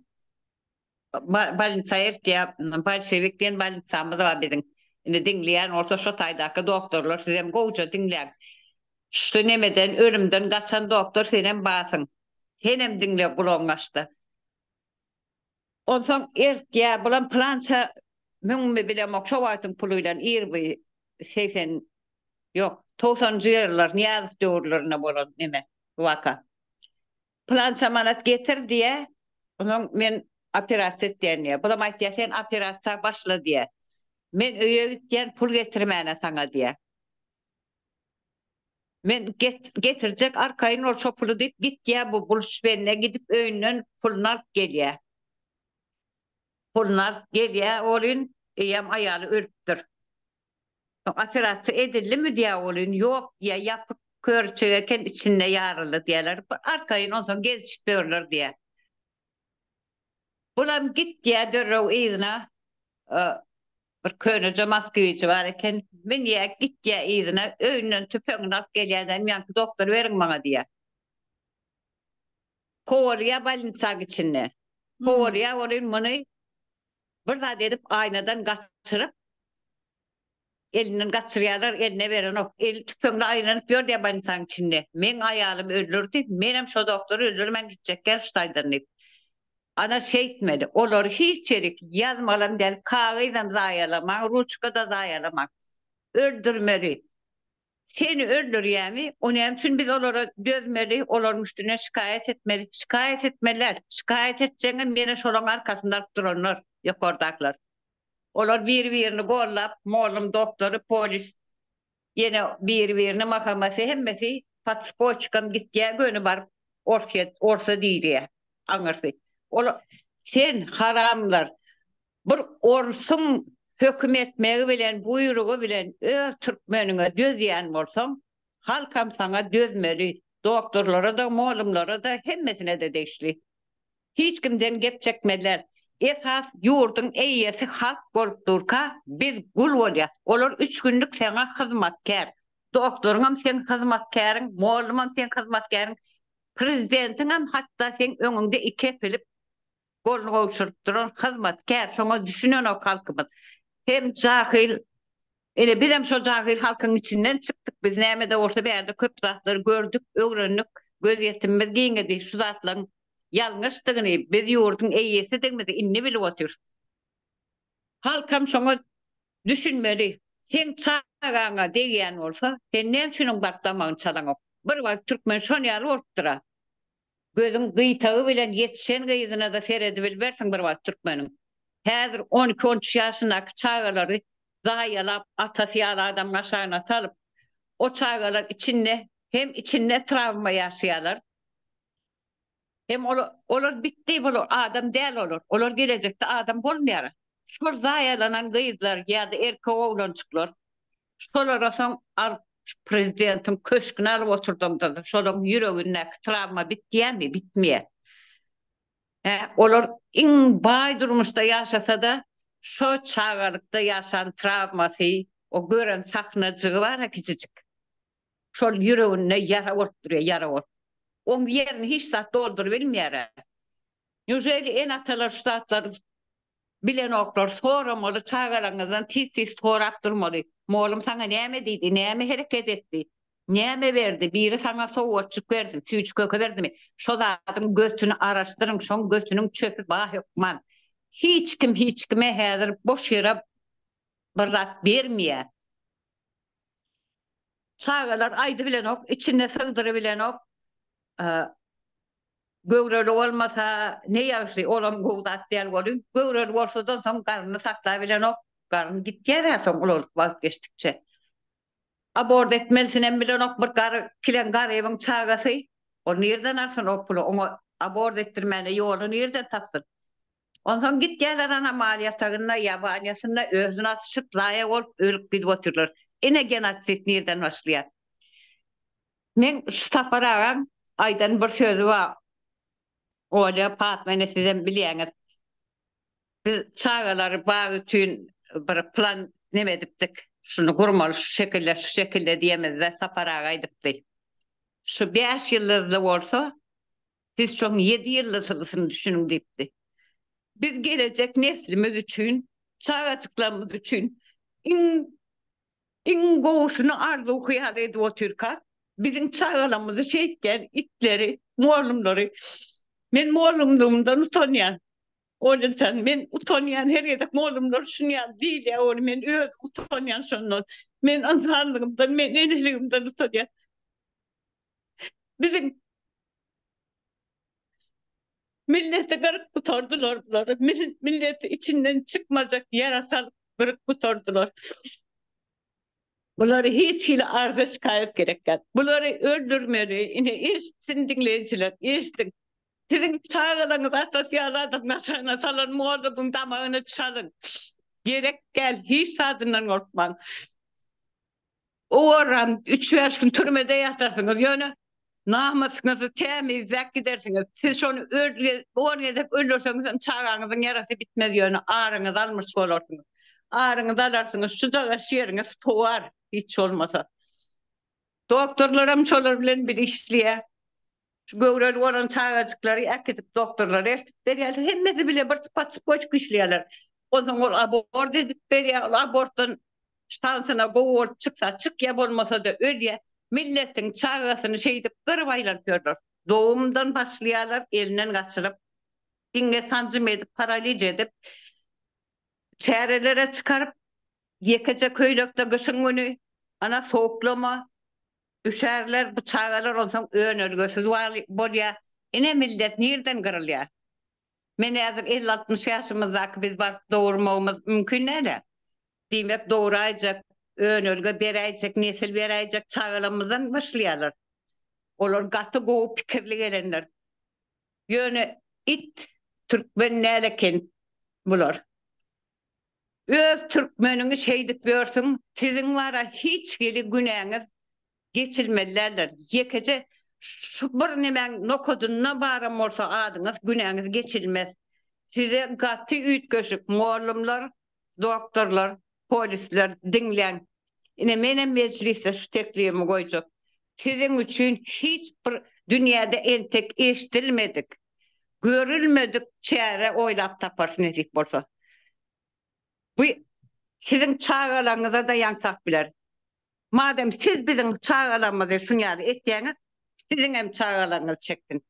Speaker 4: Bolnisa eltýär. Bolşewik diýen bolnisamyz bar biziň. Indi diňleýän bolsa şo taýdaky doktorlar sizem gowja diňläň. Şu nemeden ölümden gaçan doktor senem barsyň. Senem diňle gulagyň açda. Onsoň eltýär bulam pylança müňmi bilemok şo wagtyň puly bilen ir bu 80 ýok togsanynjy ýyllar Nyýazow döwürlerinde bolan neme waka. Pylança manat getir diýýär. Onsoň men operasiýa etýän diýýär. Bulam aýtýar, sen operasiýa başla diýýär. Men öýe gitýän pul getirmäne saňa diýýär. Men getirjek arkaýyn bol şo puly diýip gitýär bu buluşbende gidip öýünden puluny alyp gelýär. Puluny alyp gelýär welin eýýäm aýaly ölüpdir. Soň operasiýa edildimi diýýär welin ýok diýýär ýapyk körçek eken içinde ýaryldy diýýärler. Arkaýyn onsoň gezişip ýörler diýýär. Bulam gitýär derrew yzyna bir köneje moskwiçi bar eken, münýär gitýär yzyna öýünden tüpeňini alyp gelýär-de ýaňky doktory beriň maňa diýýär. Kowalýar bolnisaň içinde. Kowalýar welin muny bir zat edip aýnadan gaçyryp Elinden gaçyrýarlar, eline berenok. Eli tüpeňli aýlanyp ýör diýýär bolnisaň içinde. Meň aýalymy öldürdi, menem şo doktory öldürmän gitjek däl şu taýdan diýip. Ana şeýtmeli. Olary hiç ýerik ýazmalam däl, kagyzam zaýalamaň, ruçka-da zaýalamaň. Öldürmeli. Seni öldürýämi? O näme üçin biz olara dözmeli, olaryň üstünden şikaýat etmeli? Şikaýat etmeli däl. Şikaýat etjeňem ýene şolaryň arkasynda alyp duranlar, ýokardakylar. Olar biri-birini gollap, mollum, doktory, polis, ýene biri-birini mahamasy hemmesi po tspoçkam gitýär, göni baryp Orsýet, orsa diýilýär aňyrsy. Ol sen haramlar bir orsuň höküm etmegi bilen, buýrugy bilen öz türkmeniňe dözýän bolsaň, halkam saňa dözmeli, doktorlara-da, mollumlara-da, hemmesine-de degişli. Hiç kimden gep çekmezler. Esas ýurduň eýesi halk bolup durka biz gul bolýas. Olar üç günlük saňa hyzmatkär. Doktoryňam seň hyzmatkäriň, mollumam seň hyzmatkäriň, prezidentiňem hatda seň öňüňde iki epilip goluny gowşuryp duran hyzmatkär. Şoňa düşünenok halkymyz. Hem jahyl Ine bizem şo jahyl halkyň içinden çykdyk, biz nämede bolsa bärde köp zatlary gördük, öwrendik, gözýetimimiz giňedi, şu zatlaryň ýalňyşdygyny, biz ýurduň eýesidigimizi indi bilip otyrys. Halkam şoňa düşünmeli, seň çagaňa degýän bolsa, sen näme üçin oň baryp damagyny çalaňok? Bir wagt türkmen şon ýaly bolupdyr-a. Gözüň gyýtagy bilen ýetişen gyzyna-da seredibilmersiň bir wagt türkmeniň. Häzir on iki, on üç ýaşyndaky çagalary zaýalap, atasy ýaly adamyň aşagyna salyp, o çagalar içinde hem içinde trawma ýaşaýarlar, hem olar, olar bitdi, bular adam däl olar, olar gelejekde adam bolmaýar. Şol zaýalanan gyzlar ýa-da erkek oglanjyklar Şolara soň alyp prezidentiň köşgüne alyp oturdaňda şolaryň ýüregindäki trawma bitýärmi? Bitmeýär. Hä, olar iň baý durmuşda ýaşasa-da, şo çagalykda ýaşan trawmasy, o gören sahnajygy bar-a kiçijik. Şol ýüreginde ýara bolup durýar, ýara bolup. Oň ýerini hiç zat doldurybilmeýär-ä. Neujeli ene-atalar şu zatlary Bilenoklar soramaly çagalaryňyzdan tiz tiz sorap durmaly molum saňa näme diýdi näme hereket etdi näme berdi biri saňa sowgatjyk berdimi süýji köke berdimi şo zadyň götüni araşdyryň şoň götüniň çöpi ba hökman hiç kim hiç kime häzir boş ýere bir zat bermeýär çagalar aýdybilenok içinde sygdyrybilenok Göwreli bolmasa ne ýagşy, olam gowy zat däl welin, göwreli bolsa-da soň garnyny saklabilenok, garyn gitýär-ä soň ulalyp wagt geçdikçe. Abort etmelisinem bilenok bir gar kileň garybyň çagasy, ol nirden alsyn o puly, oňa abort etdirmäne ýoly nirden tapsyn. Onsoň gitýärler ana mal ýatagynda ýa banýasynda özüni atyşyp zaýa bolup ölüp gidip otyrlar. Ine genosid nirden başlaýar. Meň şu Sapar agaň aýdan bir sözi bar. Olýa Patma ene sizem bilýäňiz. Biz çagalary bag üçin bir plan neme edipdik. Şuny gurmaly şu şekilde şu şekilde diýemizde Sapar aga aýdypdy. Şu bäş ýyldyzly bolsa siz şoň ýedi ýyldyzlysyny düşüniň diýipdi. Biz gelejek neslimiz üçin, çagajyklarymyz üçin iň Iň gowusyny arzuw-hyýal edip otyrkak, biziň çagalarymyzy şeýtýän itleri, mugallymlary. Men mugallymlygymdan utanýan. Oljajan, men utanýan her gezek mugallymlar şuny ýaly diýilýär, ony men özüm utanýan şondan. Men ynsanlygymdan, men eneligimden utanýan. Biziň milleti gyryp gutardylar bular. Milleti içinden çykmajak ýara salyp gyryp gutardylar. Bulara hiç hili arza şikaýat gerek däl. Bulary öldürmeli. Ine eşitsin diňleýjiler, eşidiň. Siziň çagalaryňyzy atasy ýaly adamyň aşagyna salan mollumyň damagyny çalyň. Gerek däl, hiç zadyndan gorkmaň. Owaram üç-bäş gün türmede ýatarsyňyz, ýöne namysyňyzy tämizläp gidersiňiz. Siz şony on gezek öldürseňiz hem çagaňyzyň ýarasy bitmez, ýöne aryňyzy almyş bolarsyňyz. Aryňyzy alarsyňyz, şujagaş ýeriňiz sowar hiç bolmasa. Doktorlaram şolar bilen bile işleýär. Şu göwreli bolan çagajyklary äkidip doktorlara eltip berýärler. Hemmesi bile bir sypat-sypoçka işleýärler. Onsoň ol abort edip berýär. Ol abortdan şansyna gowy bolup çyksa çykýar, bolmasa-da ölýär. Milletiň çagasyny şeýdip gyryp aýlanyp ýörler. Dogumdan başlaýarlar, elinden gaçyryp, iňňe sanjym edip, paraliç edip, çärelere çykaryp, ýekeje köýnekde gyşyň güni, ana sowuklama, Üşärler bu çagalar onsoň önelgesiz bolýar. Ine millet nirden gyrylýar. Men häzir 50-60 ýaşymyzdaky biz baryp dogurmagymyz mümkin däl-ä. Diýmek doguraýjak, önelge beräýjek, nesil beräýjek çagalarymyzdan başlaýarlar. Olar gaty gowy pikirli gelenler. Ýöne it türkmen däl eken bular. Öz türkmeniňi şeýdip ýörsüň, siziň bara hiç hili günäňiz geçilmeli däldir. Ýekeje şu bir nemäň nokadynda baram bolsa adyňyz günäňiz geçilmez. Size gaty üýtgeşik mollumlar, doktorlar, polisler diňläň. Ine menem mejlisde şu teklibimi goýjak. Siziň üçin hiç bir dünýäde entek eşdilmedik, görülmedik çäre oýlap taparys nesip bolsa. Bu siziň çagalaryňyza-da ýaňsap biler. Madem siz biziň çagalarymyzy şuny ýaly etýäňiz, siziň hem çagalaryňyz çeksin.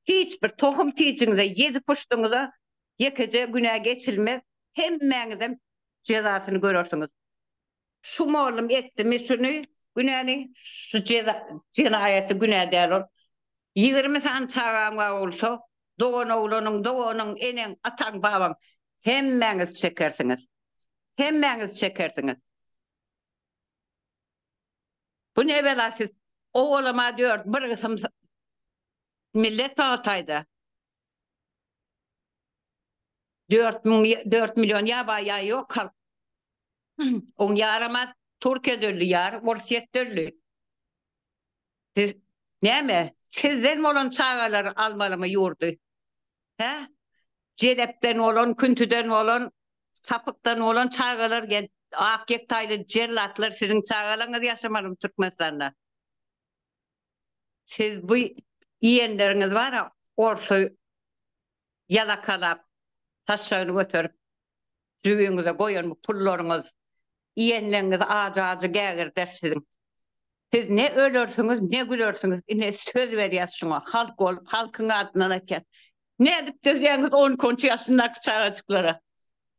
Speaker 4: Hiç bir tohum tijiňize, ýedi puştuňyza ýekeje günä geçilmez, hemmäňizem jezasyny görersiňiz. Şu mollum etdimi şuny günäni, şu jeza jenaýaty günä däl ol. 20 sany çagaň bar bolsa, dogan oglanyň, doganyň, eneň, ataň, babaň hemmäňiz çekersiňiz. Hemmäňiz çekersiňiz. Bu ne bela siz owalama dört bir gysym millet bar taýda. 4 4 milyon ýa bar ýa ýok halk. Oň ýaramaz Türkiýede öldi, ýary Orsýetde öldi. Siz näme, sizden bolan çagalary almalymy ýurdy? Hä? Jelepden bolan, küntüden bolan, sapykdan bolan çagalar gel, ak ýektaýly jellatlar siziň çagalaryňyz ýaşamalymy Türkmenistanda? Siz bu iýenleriňiz bar-a, orsy ýalakalap, taşşagyny göterip, jübiňize goýan bu pullaryňyz, iýenleriňiz ajy-ajy gägirder siziň. Siz ne ölersiňiz, ne gülersiňiz, ine söz berýäs şuňa, halk bolup, halkyň adyndan aýtýas. Nädip dözýäňiz on iki-on üç ýaşyndaky çagajyklara?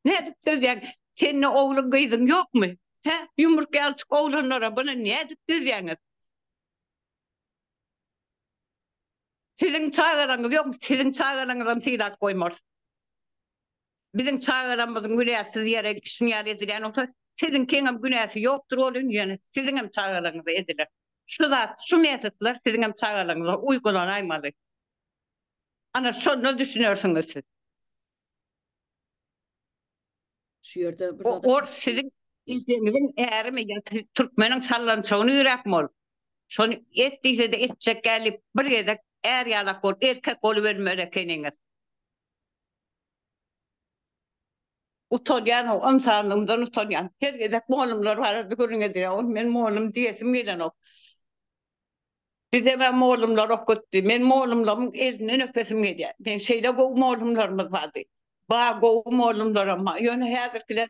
Speaker 4: Nädip dözýäň? Sende ogluň, gyzyň ýokmy? Hä? Ýumruk ýalyjyk oglanlara muny nädip dözýäňiz? Siziň çagalaryňyz ýokmy? Siziň çagalaryňyzam sylap goýmarys. Biziň çagalarymyzyň günäsiz ýere şuny ýaly edilýän bolsa, siziňkiňem günäsi ýokdur welin, ýöne siziňem çagalaryňyza ediler. Şu zat, şu metodlar siziňem çagalaryňyza uýgulanaýmaly. Ana şonda düşünersiňiz siz.
Speaker 2: Şu ýerde bir
Speaker 4: zat. Ors siziň ejeňiziň ärimi ýa türkmeniň sallançagyny ýüräpmi ol? Şony et diýse-de etjek gel diýip bir gezek är ýalak bolup erkek bolup ölmeli ekeniňiz. Utanýan o ynsanlygymdan utanýan. Her gezek mollumlar barada gürrüň edilýär. Ol men mollum diýesim gelenok. Bizem hem mollumlar okutdy. Men mollumlarymyň elinden öpesim gelýär. Men şeýle gowy mollumlarymyz bardy. Bar gowy mollumlaram bar. Ýöne häzirkiler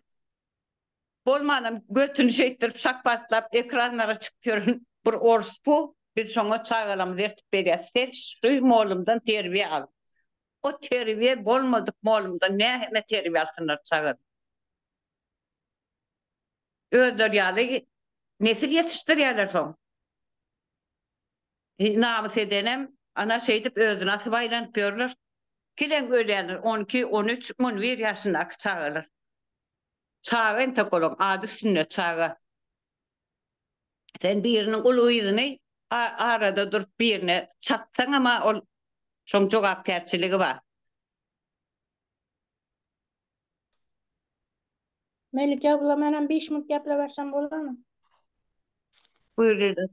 Speaker 4: bolmanam götüni şeýtdirip şakbatlap ekranlara çykyp ýören bir orus bu. Biz şoňa çagalarymyzy ertip berýäs. Sen şu mollumdan terbiýe al. O terbiýe bolmadyk mollumdan näheme terbiýe alsynlar çagalar. Özleri ýaly nesil ýetişdirýärler soň. Namys edenem ana şeýdip özüni asyp aýlanyp ýörler. Kileň ölýänler 12, 13, 11 ýaşyndaky çagalar. Çaga entek olaň ady üstünde çaga. Sen biriniň uly gyzyny arada durup birine çatsaňam-a ol şoň jogapkärçiligi bar.
Speaker 1: Melike abla menem 5 minut geplebersem bolarmy?
Speaker 4: Buyur Leyla.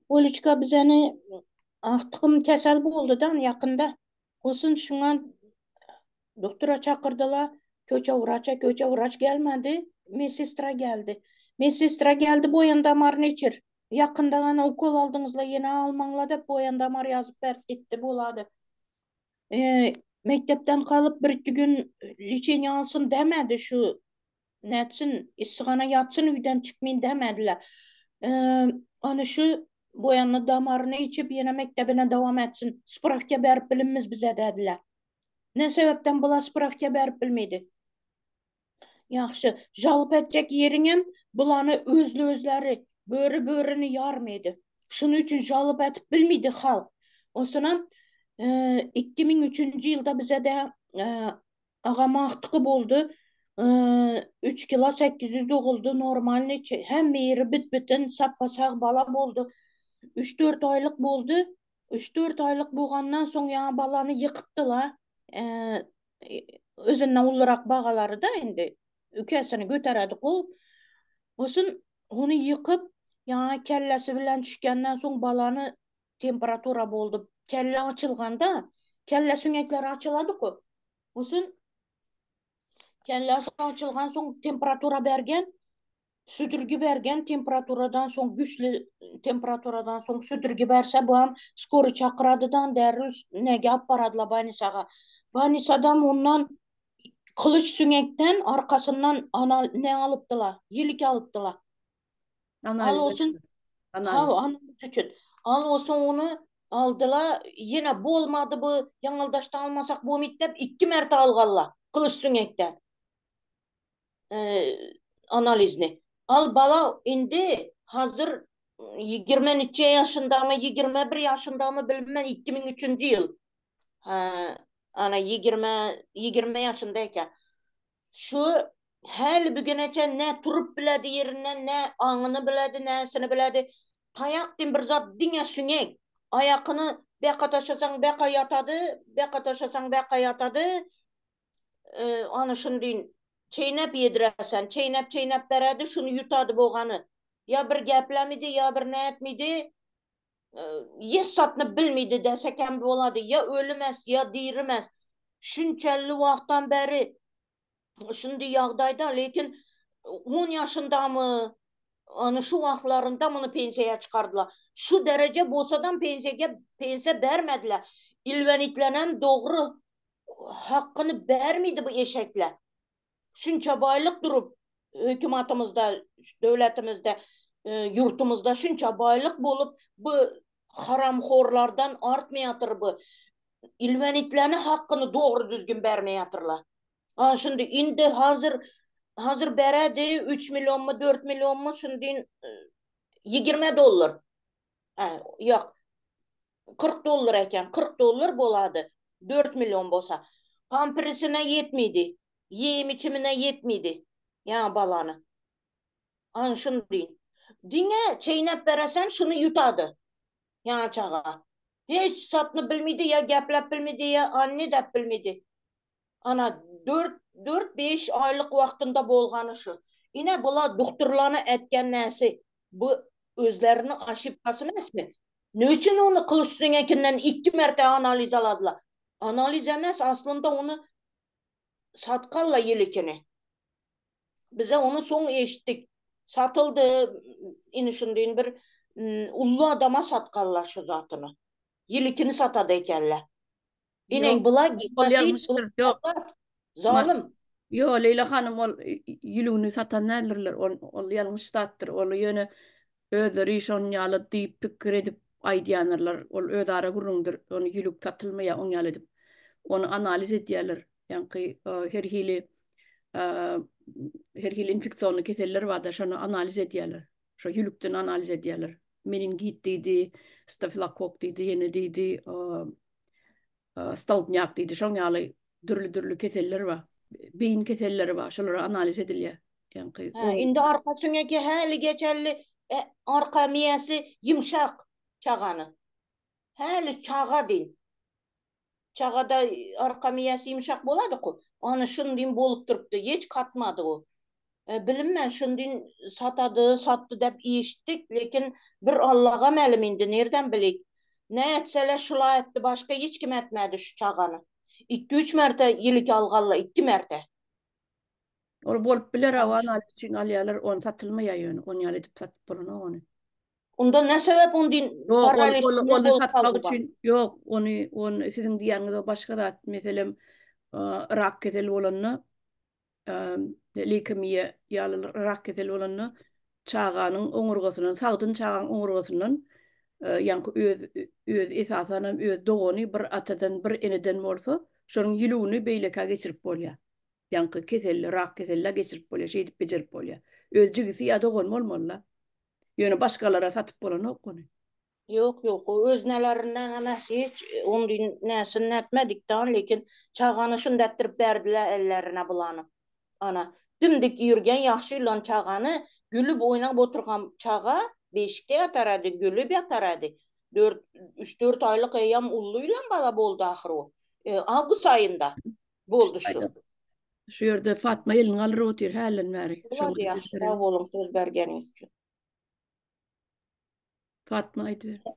Speaker 1: Oliçka bizeni agtygym kesel boldy da ýakynda. Olsun şuňa doktora çakyrdylar. Köçe wraça, köçe wraç gelmedi. Medsestra geldi. Medsestra geldi boýan damaryny içir. Ýakynda gana ukol aldyňyzla ýene almaňla dep boýan damar ýazyp berip gitdi bolady. E, mekdepden galyp bir iki gün liçeniýe alsyn demedi şu nätsin issihana ýatsyn öýden çykmyn demediler. E, ony şu boýanly damaryny içip ýene mekdebine dowam etsin. Spravka berip bilinmiz bize dediler. Ne sebepden bular spravka berip bilmedi? Ýagşy, jalp etjek ýeriňem bulany özli-özleri böri börini ýarmady. Şunuň üçin jalp edip bilmedi halk. Onsoňam 2003-nji ýylda bize-de agam agtygy boldy. 3 kilo 800 doguldy, normalny, hemme ýeri büt-bütin, sapba-sag bala boldy. 3-4 aýlyk boldy. 3-4 aýlyk bolgandan soň ýaňy balany ýykypdylar. Özünden ulurak bagalary-da indi ükesini göteredi gow. Olsun ony ýykyp, ýaňy kellesi bilen düşgenden soň balany temperatura boldy. Kelle açylganda, kelle süňekleri açylady gow. Olsun kellesi açylgan soň temperatura bergen. Südürgi bergen temperaturadan soň güçli temperaturadan soň südürgi berse buam skory çakyradydan derrew nege alyp baradylar banisaga. Banisadam ondan kylyç süňekden arkasyndan anal ne alypdylar ýilik alypdylar. Al olsun al analiz üçin. Al olsun ony aldylar ýene bolmady bu ýaňyldaşda almasak bomyt dep ikki merte algallar kylyç süňekden. analizini. Al bala indi hazır 20 neçe ýaşyndamy, 21 ýaşyndamy bilmen 2003-nji ýyl. Ha, ana 20 20 ýaşynda eken. Şu häli bugüneçe ne turup biledi ýerinden, ne aňyny biledi, näsini biledi. Taýak diýen bir zat diňe süňek. Aýakyny beka taşlasaň beka ýatady, beka taşlasaň beka ýatady. Ony şuny çeýnäp ýediräsen, çeýnäp-çeýnäp berädi, şuny ýutady bogany. Ýa bir geplemidi, ýa bir nätmidi, ýes-satny bilmidi desekem bolady. Ýa ölümes, ýa dirimes. Şunçally wagtdan bäri şundi ýagdaýda, lekin on ýaşyndamy, ony şu wagtlarynda muny pensiýa çykardylar. Şu dereje bolsadam pensiýa pensiýa bermediler. Ilwenitlenem dogry Hakkyny bermidi bu eşekler. Şunça baýlyk durup hökümatymyzda, döwletimizde, ýurtumyzda şunça baýlyk bolup bu haramhorlardan artmaýatyr bu. Ilwenitlerini hakkyny dogry düzgün bermeýatyrlar. A şundi indi hazir hazir beredi 3 millionmy 4 millionmy şundi 20 dollar. Ýok. 40 dollar eken, 40 dollar bolady, 4 million bolsa. Pampersine ýetmedi, iýim-içimine ýetmedi, ýa balany. Ana şuny diýin. Diňe çeýnäp beresen şuny ýutady. Ýa çaga. Hiç satny bilmedi, ýa gepläp bilmedi, ýa anne däp bilmedi. Ana dört, dört beş aýlyk wagtynda bolgany şu. Ine bular duhturlany etgen näsi. Bu özlerini aşipkasy emesmi? Ne üçin ony Kylyçdyňekinden ikki merte analiz aladylar? Analiz emes aslynda ony satkalla ýilikini. Bize ony soň eşitdik. Satyldy ine şundaýyn bir ully adama satkallar şu zatyny. Ýilikini satady ekenler. Eneň bula
Speaker 2: Ol ýalňyşdyr. Ýok.
Speaker 1: Zalym.
Speaker 2: Ýo, Leýla hanym ol ýülügini satan däldirler. Ol ol ýalňyş zatdyr. Ol ýöne özleri şonuň ýaly diýip pikir edip aýdýandyrlar. Ol özara gürrüňdir. Ony ýülük satylmaýar oň ýaly edip. Ony analiz edýärler. Ýaňky her hili her hili infeksionny keseller barda şony analiz edýärler. Şo ýülükden analiz edýärler. Meningit diýdi, stafilokokk diýdi, ýene diýdi, stolbnýak diýdi. Şoň ýaly dürli-dürli keseller bar. Beýin keselleri bar. Şolara analiz edilýär. Ýaňky
Speaker 1: Hä, indi arka süňeki häli geçelli e, arka miýesi ýumşak çagany. Häli çaga diýin. Çagada arka miýesi ýumşak boladyku. Ony şundyn bolup durupdy. Hiç katmady o. E, bilinmän şundyn satady, satdy dep eşitdik, lekin bir Allaga mälim indi nirden bilik. Ne etseler şula etdi, başga hiç kim etmedi şu çagany. Ikki-üç merte ýilik algalla, ikki merte.
Speaker 2: Ol bolup biler awa analiz üçin alýarlar, ony satylmaýar ýöne, ony ýaly edip satyp bolanok ony.
Speaker 1: Onda ne sebäp ondin
Speaker 2: Ýok, ol, ol, ony satmak üçin, ýok, ony, ony siziň diýýäniňiz o başga zat. Meselem, rak keseli bolanda, leýkemiýa ýaly rak keseli bolanda, çaganyň oňurgasyndan, sagdyn çagaň oňurgasyndan, ýaňky öz, öz esasan hem öz dogany bir atadan, bir eneden bolsa, şonuň ýülügini beýlekä geçirip bolýar. Ýaňky keselli, rak kesellä geçirip bolýar, şeýdip bejerip bolýar. Öz jigisi ýa dogany bolmaly-da. Ýöne başgalara satyp bolanok ony.
Speaker 1: Ýok, ýok, o öz nelerinden emes hiç, ondy näsini etmedik da, lekin çagany şunda etdirip berdiler ellerine bulany. Ana, dimdik ýürgen ýagşy ýylan çagany, gülüp oýnap oturgan çaga beşikde ýatar edi, gülüp ýatar edi. Dört, üç-dört aýlyk eýýäm uly ýylan bala boldy ahyr o. Awgust aýynda. Boldy şu.
Speaker 2: Şu ýerde Fatma elini galdyryp otyr hälden bäri.
Speaker 1: Bolady ýagşy sag boluň söz bergeniňiz üçin.
Speaker 2: Fatma aýdyber.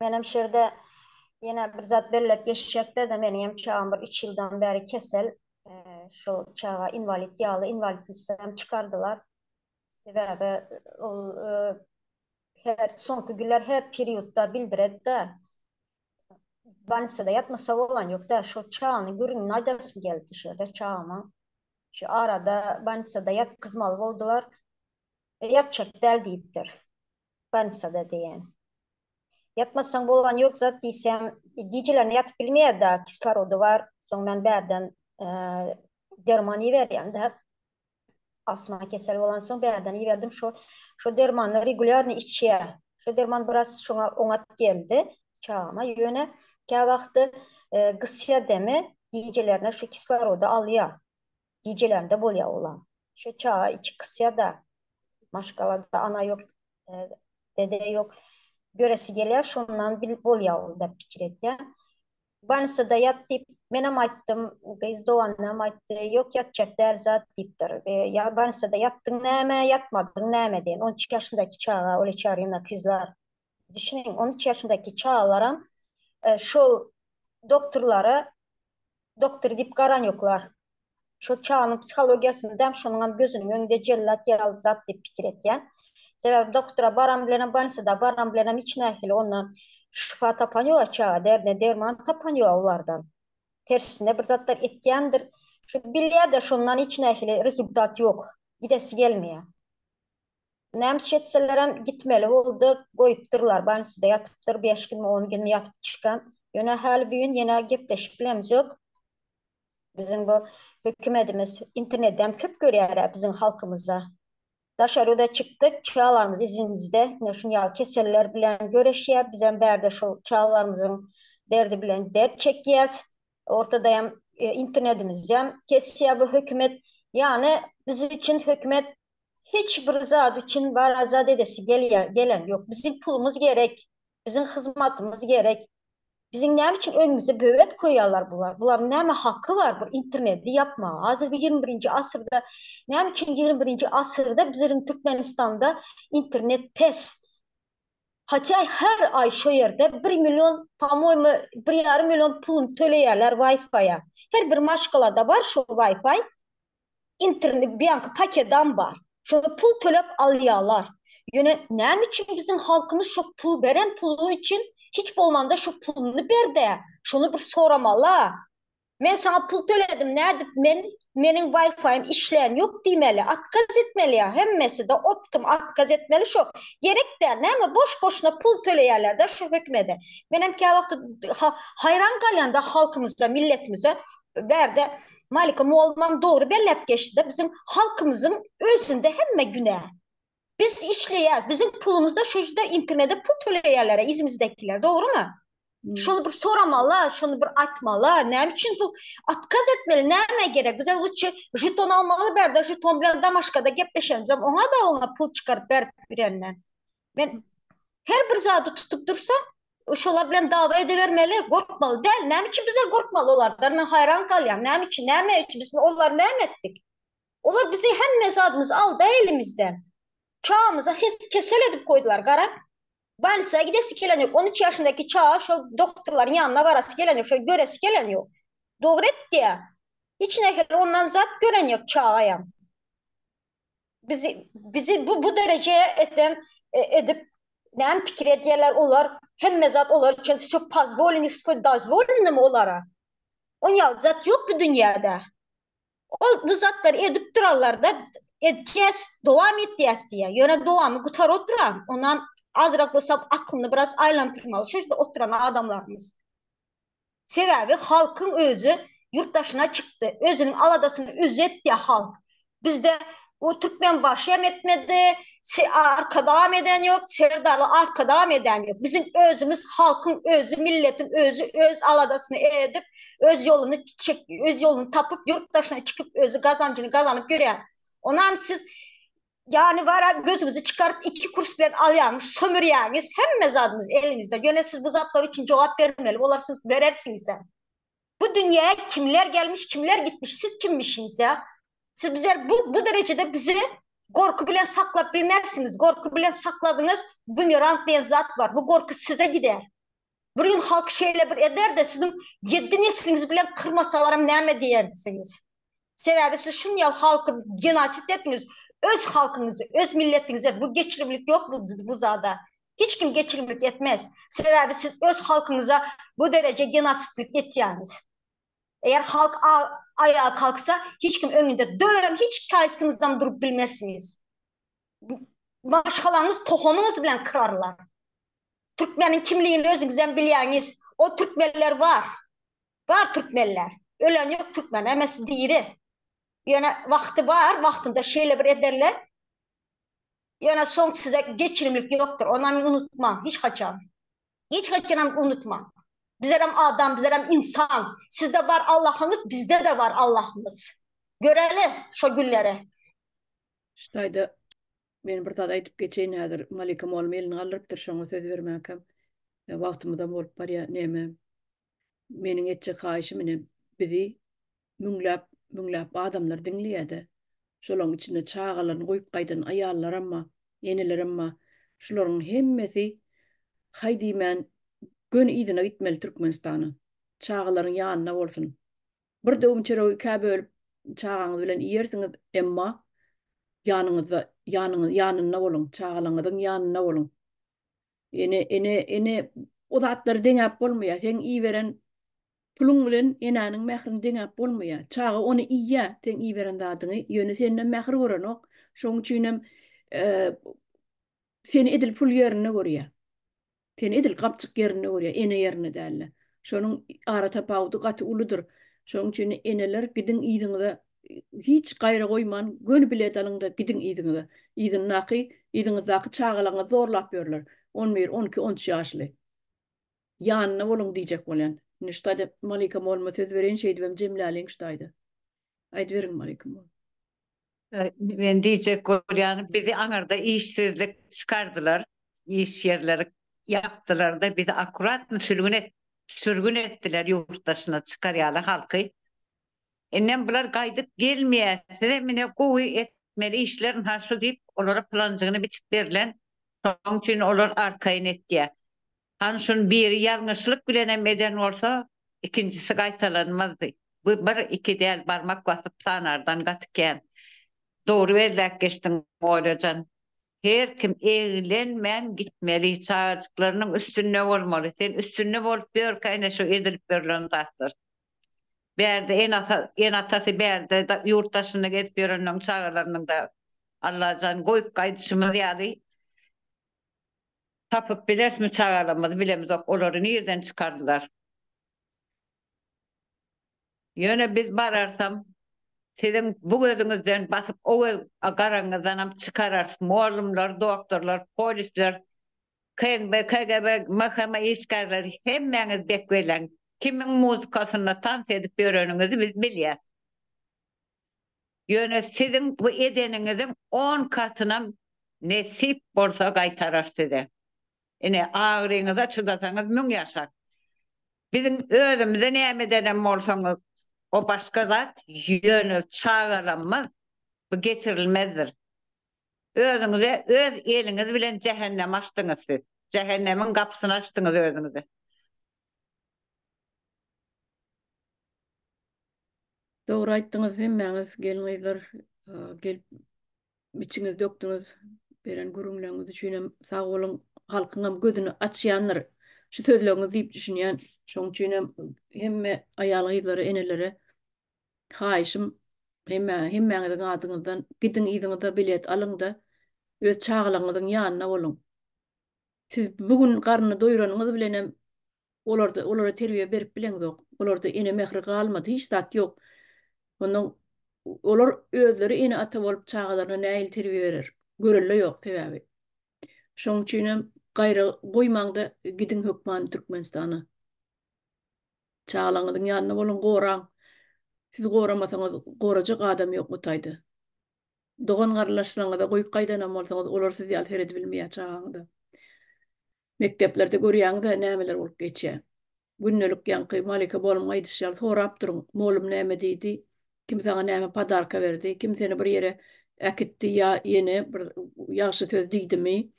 Speaker 3: Menem şu ýerde ýene bir zat belläp geçjekde-de meniň hem çagam bir üç ýyldan bäri kesel. Şol çaga inwalid ýaly inwalid listem çykardylar. Sebäbi ol her soňky günler her periodda bildiredi-de. Bolnisada ýatmasa bolan ýok-da, şol çagany gürrüňini aýdasym geldi şu ýerde çagamyň. Şu arada bolnisada ýatgyzmaly boldular. E, ýatjak däl diýipdir. Bolnisada diýen. Ýatmasaň bolan ýok zat diýsem, gijelerine ýatyp bilmeýär-de, kislorody bar. Soň men bärden e, derman iberýän-de. Asma kesel bolansoň bärden iberdim. Şo şo dermany regulýarny içýär. Şo derman biraz şoňa oňat geldi çagama. Ýöne käwagty e, gysýar demi, gijelerine şu kislorody alýar. Gijelerinde bolýar olam. Şu çaga içi gysýar-da. Maşgalada ana ýok, e, dede ýok. Göresi gelýär, şondan bil bolýar ol diýip pikir edýär. Bolnisada ýat diýip, menem aýtdym, gyz doganynam aýtdy, ýok ýatjak däl zat diýipdir. Ýa bolnisada ýatdyň näme, ýatmadyň näme diýen. 13 ýaşyndaky çaga, ol içarina kyzlar. Düşüniň, 13 ýaşyndaky çagalaram şol doktorlara doktor diýip garan ýoklar. Şol çaganyň psihologiýasyny däm şonuňam gözüniň öňünde jellat ýaly zat diýip pikir etýän. Sebäbi doktora baran bilenem bolnisada baran bilenem hiç nähili ondan şypa tapan ýok çaga derdine derman tapan ýok olardan. Tersine bir zatlar etýändir. Şu bilýär-de şondan hiç nähili rezultat ýok. Gidesi gelmeýär. Näme etselerem gitmeli boldy, goýupdyrlar, bolnisada ýatypdyr, bäş günmi, on günmi ýatyp çykan. Ýöne häli bu gün ýene gepleşip bilemzok. Biziň bu hökümetimiz internetden köp görýär biziň halkymyza. Daşary ýurda çykdyk, çagalarymyz izimizde, ine şuny ýaly keseller bilen göreşýär, bizem bärde şol çagalarymyzyň derdi bilen dert çekýäs. Ortada hem e, internetimizem kesýär bu hökümet. Ýagny biz üçin hökümet hiç bir zat üçin bar zat edesi gelýär, gelen ýok. Biziň pulumyz gerek, biziň hyzmatymyz gerek. Biziň näme üçin öňümize böwet koýýarlar bular? Bularyň näme haky bar bu interneti ýapmaga? Hazir bu 21-nji asyrda näme üçin 21-nji asyrda biziň Türkmenistanda internet pes? Haça her aý şo ýerde 1 million, po-moýmu, 1,5 million puluny töleýärler Wi-Fi-a. Her bir maşgalada bar şo Wi-Fi. Internet bianky pakedam bar. Şony pul töläp alýarlar. Ýöne näme üçin biziň halkymyz şo pul beren puly üçin hiç bolmanda şo puluny berdä. Şony bir soramala. Men saňa pul töledim nädip men meniň Wi-Fi-im işleýän ýok diýmeli. Otkaz etmeli ýa hemmesi-de optum otkaz etmeli şo. Gerek däl näme boş boşuna pul töleýärler-de şo hökümede. Menem käwagt haýran galýan-da halkymyza milletimize bärde Malika mugallymam dogry belläp geçdi-de, biziň halkymyzyň özünde hemme günä. Biz işleýäs, biziň pulumyzda şu ýerde internete pul töleýärler izimizdekiler, dogrymy? Şony bir soramaly, şony bir aýtmaly. Näme üçin bu otkaz etmeli? Nämä gerek? Bize lutçy žeton almaly bärde žeton bilen Damaşkada gepleşenimizem oňa-da oňa pul çykaryp berip ýörenler. Men her bir zady tutup dursa, şolar bilen dawa edibermeli, gorkmaly däl. Näme üçin bizler gorkmaly olardan? Men haýran galýan. Näme üçin? Näme üçin biz olary näme etdik? Olar bizi hemme zadymyzy aldy elimizden. Çagymyza kesel edip goýdular, gara. Bolnisa gidesi gelen ýok. 13 ýaşyndaky çaga şol doktorlaryň ýanyna barasy gelen ýok, şol göresi gelen ýok. Dogry etdi. Hiç nähili ondan zat gören ýok çagaýam. Bizi bizi bu bu derejeye eden e, edip näme pikir edýärler olar hemme zat olar üçin все позволено, все dozvolено olara. On ýaly zat ýok bu dünýäde. Ol bu zatlary edip durarlar-da, edýäs, dowam etýäs diýýär. Ýöne dowamy gutar oturan. Ondan azrak bolsa aklyny biraz aýlantyrmaly şu ýerde oturan adamlarymyz. Sebäbi halkyň özi ýurt daşyna çykdy. Özüniň aladasyny özi etýär halk. Bizde o Türkmenbaşy hem etmedi, Arkadagam eden ýok, Serdarly Arkadagam eden ýok. Biziň özümiz halkyň özi, milletiň özi öz aladasyny edip, öz ýoluny çek, öz ýoluny tapyp, ýurt daşyna çykyp özi gazanjyny gazanyp ýörýär. Onam siz ýany bara gözümizi çykaryp iki kurs bilen alýaňyz, sömürýäňiz, hemme zadymyz eliňizde. Ýöne siz bu zatlar üçin jogap bermeli bolarsyňyz, berersiňizem. Bu dünýäye kimler gelmiş, kimler gitmiş, siz kimmişsiniz ya? Siz bizler bu, bu derecede bizi gorku bilen saklap bilmezsiniz. Gorku bilen sakladyňyz, bumerang diýen zat bar. Bu gorku size gider. Bir gün halk şeýle bir eder de siziň ýedi nesliňizi bilen kyrmasalaram näme diýersiňiz? Sebäbi siz şun ýaly halky genosid etdiňiz. Öz halkyňyzy, öz milletiňizi bu geçirimlik ýok bu, bu zada. Hiç kim geçirimlik etmez. Sebäbi siz öz halkyňyza bu dereje genosidlik etýäňiz. Eger halk aýaga kalksa, hiç kim öňünde döwem, hiç kaýsyňyzam durup bilmezsiňiz. Maşgalaňyz tohumyňyz bilen kyrarlar. Türkmeniň kimligini özüňizem bilýäňiz. O türkmenler bar. Bar türkmenler. Ölen ýok türkmen, hemmesi diri. Ýöne wagty bar, wagtynda şeýle bir ederler. Ýöne soň size geçirimlik ýokdur. Onam unutmaň hiç haçan. Hiç haçanam unutmaň. Bizlerem adam, bizlerem insan. Sizde bar Allahyňyz, bizde-de bar Allahymyz. Göreli şo günleri.
Speaker 2: Şu taýda men bir zat aýdyp geçeýin häzir Malika mugallym elini galdyrypdyr şoňa söz bermäkäm wagtymyzam bolup barýar neme meniň etjek haýyşym ine bizi müňläp müňläp adamlar diňleýärde şolaryň içinde çagalaryny goýup gaýdan aýallaram bar enelerem bar şularyň hemmesi haý diýmän göni yzyna gitmeli Türkmenistana çagalaryň ýanynda bolsun Bir döwüm çöregi ikä bölüp çagaňyz bilen iýersiňiz, emma ýanyňyzda, ýanyňyz, ýanynda boluň, çagalaňyzyň ýanynda boluň. Ene, ene, ene o zatlary deňäp bolmaýar. Seň iberen puluň bilen enäniň mährini deňäp bolmaýar. Çaga ony iýýär, seň iberen zadyňy, ýöne senden mähir görenok. Şonuň üçinem seni edil pul ýerinde görýär. Seni edil gapjyk ýerinde görýär, ene ýerinde dälde. Şonuň ara tapawudy gaty uludyr. Şonuň üçin eneler gidiň yzyňyza hiç gaýra goýman göni bilet alyňda gidiň yzyňyza. Yzyndaky, yzyňyzdaky çagalaryňyzy zorlap ýörler. 11, 12, 13 ýaşly. Ýanynda boluň diýjek bolýan. Indi şu taýda Malika molluma söz bereýin, şeýdibem jemläliň şu taýda. Aýdyberiň Malika mollum.
Speaker 4: Men diýjek bolýanym bizi aňyrda işsizlik çykardylar, iş ýerleri ýapdylarda bizi akkuratny sürgün et sürgün etdiler ýurt daşyna çykar ýaly halky. Indem bular gaýdyp gelmeýär size mine gowy etmeli işler ynha şu diýip olara planjygyny biçip berlen şoň üçin olar arkaýyn etýär. Hany şuny biri ýalňyşlyk bilenem eden bolsa, ikinjisi gaýtalanmazdy. Bu bir, iki däl, barmak basyp sanardan gaty kän. Dogry belläp geçdiň, Oljajan. Her kim eglenmän gitmeli, çagajyklarynyň üstünde bolmaly. Sen üstünde bolup ýörkä ine şu edilip ýörlen zatlar. Bärde ene-ata, ene-atasy bärde ýurt daşynda gezip ýörenleň çagalarynyň-da Allajan goýup gaýdyşymyz ýaly Tapyp bilerismi çagalarymyzy bilemizok olary nirden çykardylar. Ýöne biz bararsam siziň bu gözüňizden basyp o göz garaňyzdanam çykararys mugallymlar doktorlar polisler. KNB, KGB, MHM işgärleri hemmäňiz bek belläň. Kimiň muzykasynda tans edip ýöreniňizi biz bilýäs. Ýöne siziň bu edeniňiziň on katynam nesip bolsa gaýtarar size. Ine, agyryňyza çydasaňyz müň ýaşar. Biziň özümize näme edenem bolsaňyz, o başga zat, ýöne çagalamyz bu geçirilmezdir. Özüňize öz eliňiz bilen jähennem açdyňyz siz. Jähennemiň gapysyny açdyňyz özüňize.
Speaker 2: Dogry aýtdyňyz hemmäňiz gelin-gyzlar gelip içiňizi dökdüňiz beren gürrüňleriňiz üçinem sag boluň halkyňam gözüni açýandyr şu sözleriňiz diýip düşünýän şoň üçinem hemme aýal-gyzlara enelere haýyşym hemme hemmäňiziň adyňyzdan gidiň yzyňyza bilet alyňda öz çagalaryňyzyň ýanynda boluň siz bu gün garnyny doýuranyňyz bilenem Olarda olara terbiýe berip bileňzok. Olarda ene mähri galmady, hiç zat ýok. Ondan olar özleri ene-ata bolup çagalaryna nähili terbiýe berer? Görelde ýok sebäbi. Şoň üçin hem gaýra goýmaňda gidiň hökman Türkmenistana. Çagalaryňyzyň ýanynda boluň, goraň. Siz goramasaňyz gorajak adam ýok bu taýda. Dogan-garyndaşlaryňyza goýup gaýdanam bolsaňyz olar siz ýaly seredibilmeýär çagaňyza. Mekdeplerde görýäňiz-ä nämeler bolup geçýär. Gündelik ýaňky Malika bolumyň aýdyşy ýaly sorap duruň, molum näme diýdi, kim saňa näme podarka berdi, kim seni bir ýere äkitdi ýa ýene bir ýagşy söz diýdimi?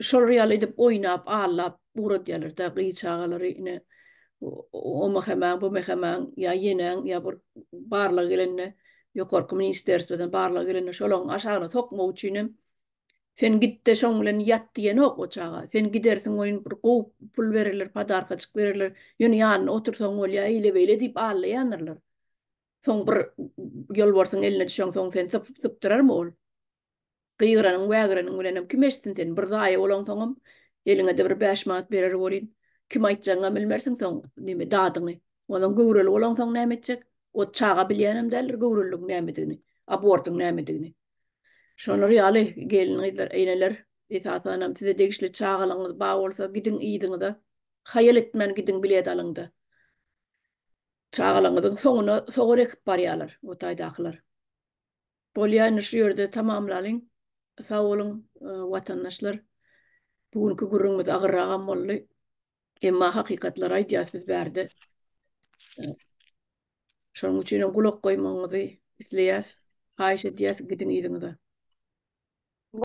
Speaker 2: Şolar ýaly edip oýnap, aldap ugradýarlar-da gyz çagalary ine o mähemäň, bu mähemäň ýa ýeneň ýa bir barlag gelende ýokarky ministerstwodan barlag gelende şolaryň aşagyna sokmak üçinem Sen gitde şoň bilen ýat diýenok o çaga. Sen gidersiň oýun bir gowy pul bererler, podarkajyk bererler. Ýöne ýanynda otursaň bolýar, eýle-beýle diýip aldaýandyrlar. Soň bir ýolbarsyň eline düşeňsoň seni sypdyrarmy ol? Gygyranyň, wägireniň bilenem kim eşitsin seni? Bir zaýa bolaňsoňam eliňe-de bir bäş manat berer welin, kim aýtjagyňam bilmersiň soň neme dadyňy. Onsoň göwreli bolaňsoň näme etjek? O çaga bilýänem däldir göwreliligiň nämedigini, abortyň nämedigini. Şolar ýaly gelin-gyzlar, eneler, esasanam size degişli çagalaryňyz bar bolsa, gidiň yzyňyza. Haýal etmän gidiň bilet alyňda. Çagalaryňyzyň soňuna sogan ekip barýarlar o taýdakylar. Bolýa indi şu ýerde tamamlalyň. Sag boluň watandaşlar. Bu günki gürrüňimiz agyrragam boldy. Emma hakykatlary aýdýas biz bärde. Şonuň üçin hem gulak goýmagyňyzy isleýäs. Haýyş edýäs gidiň yzyňyza.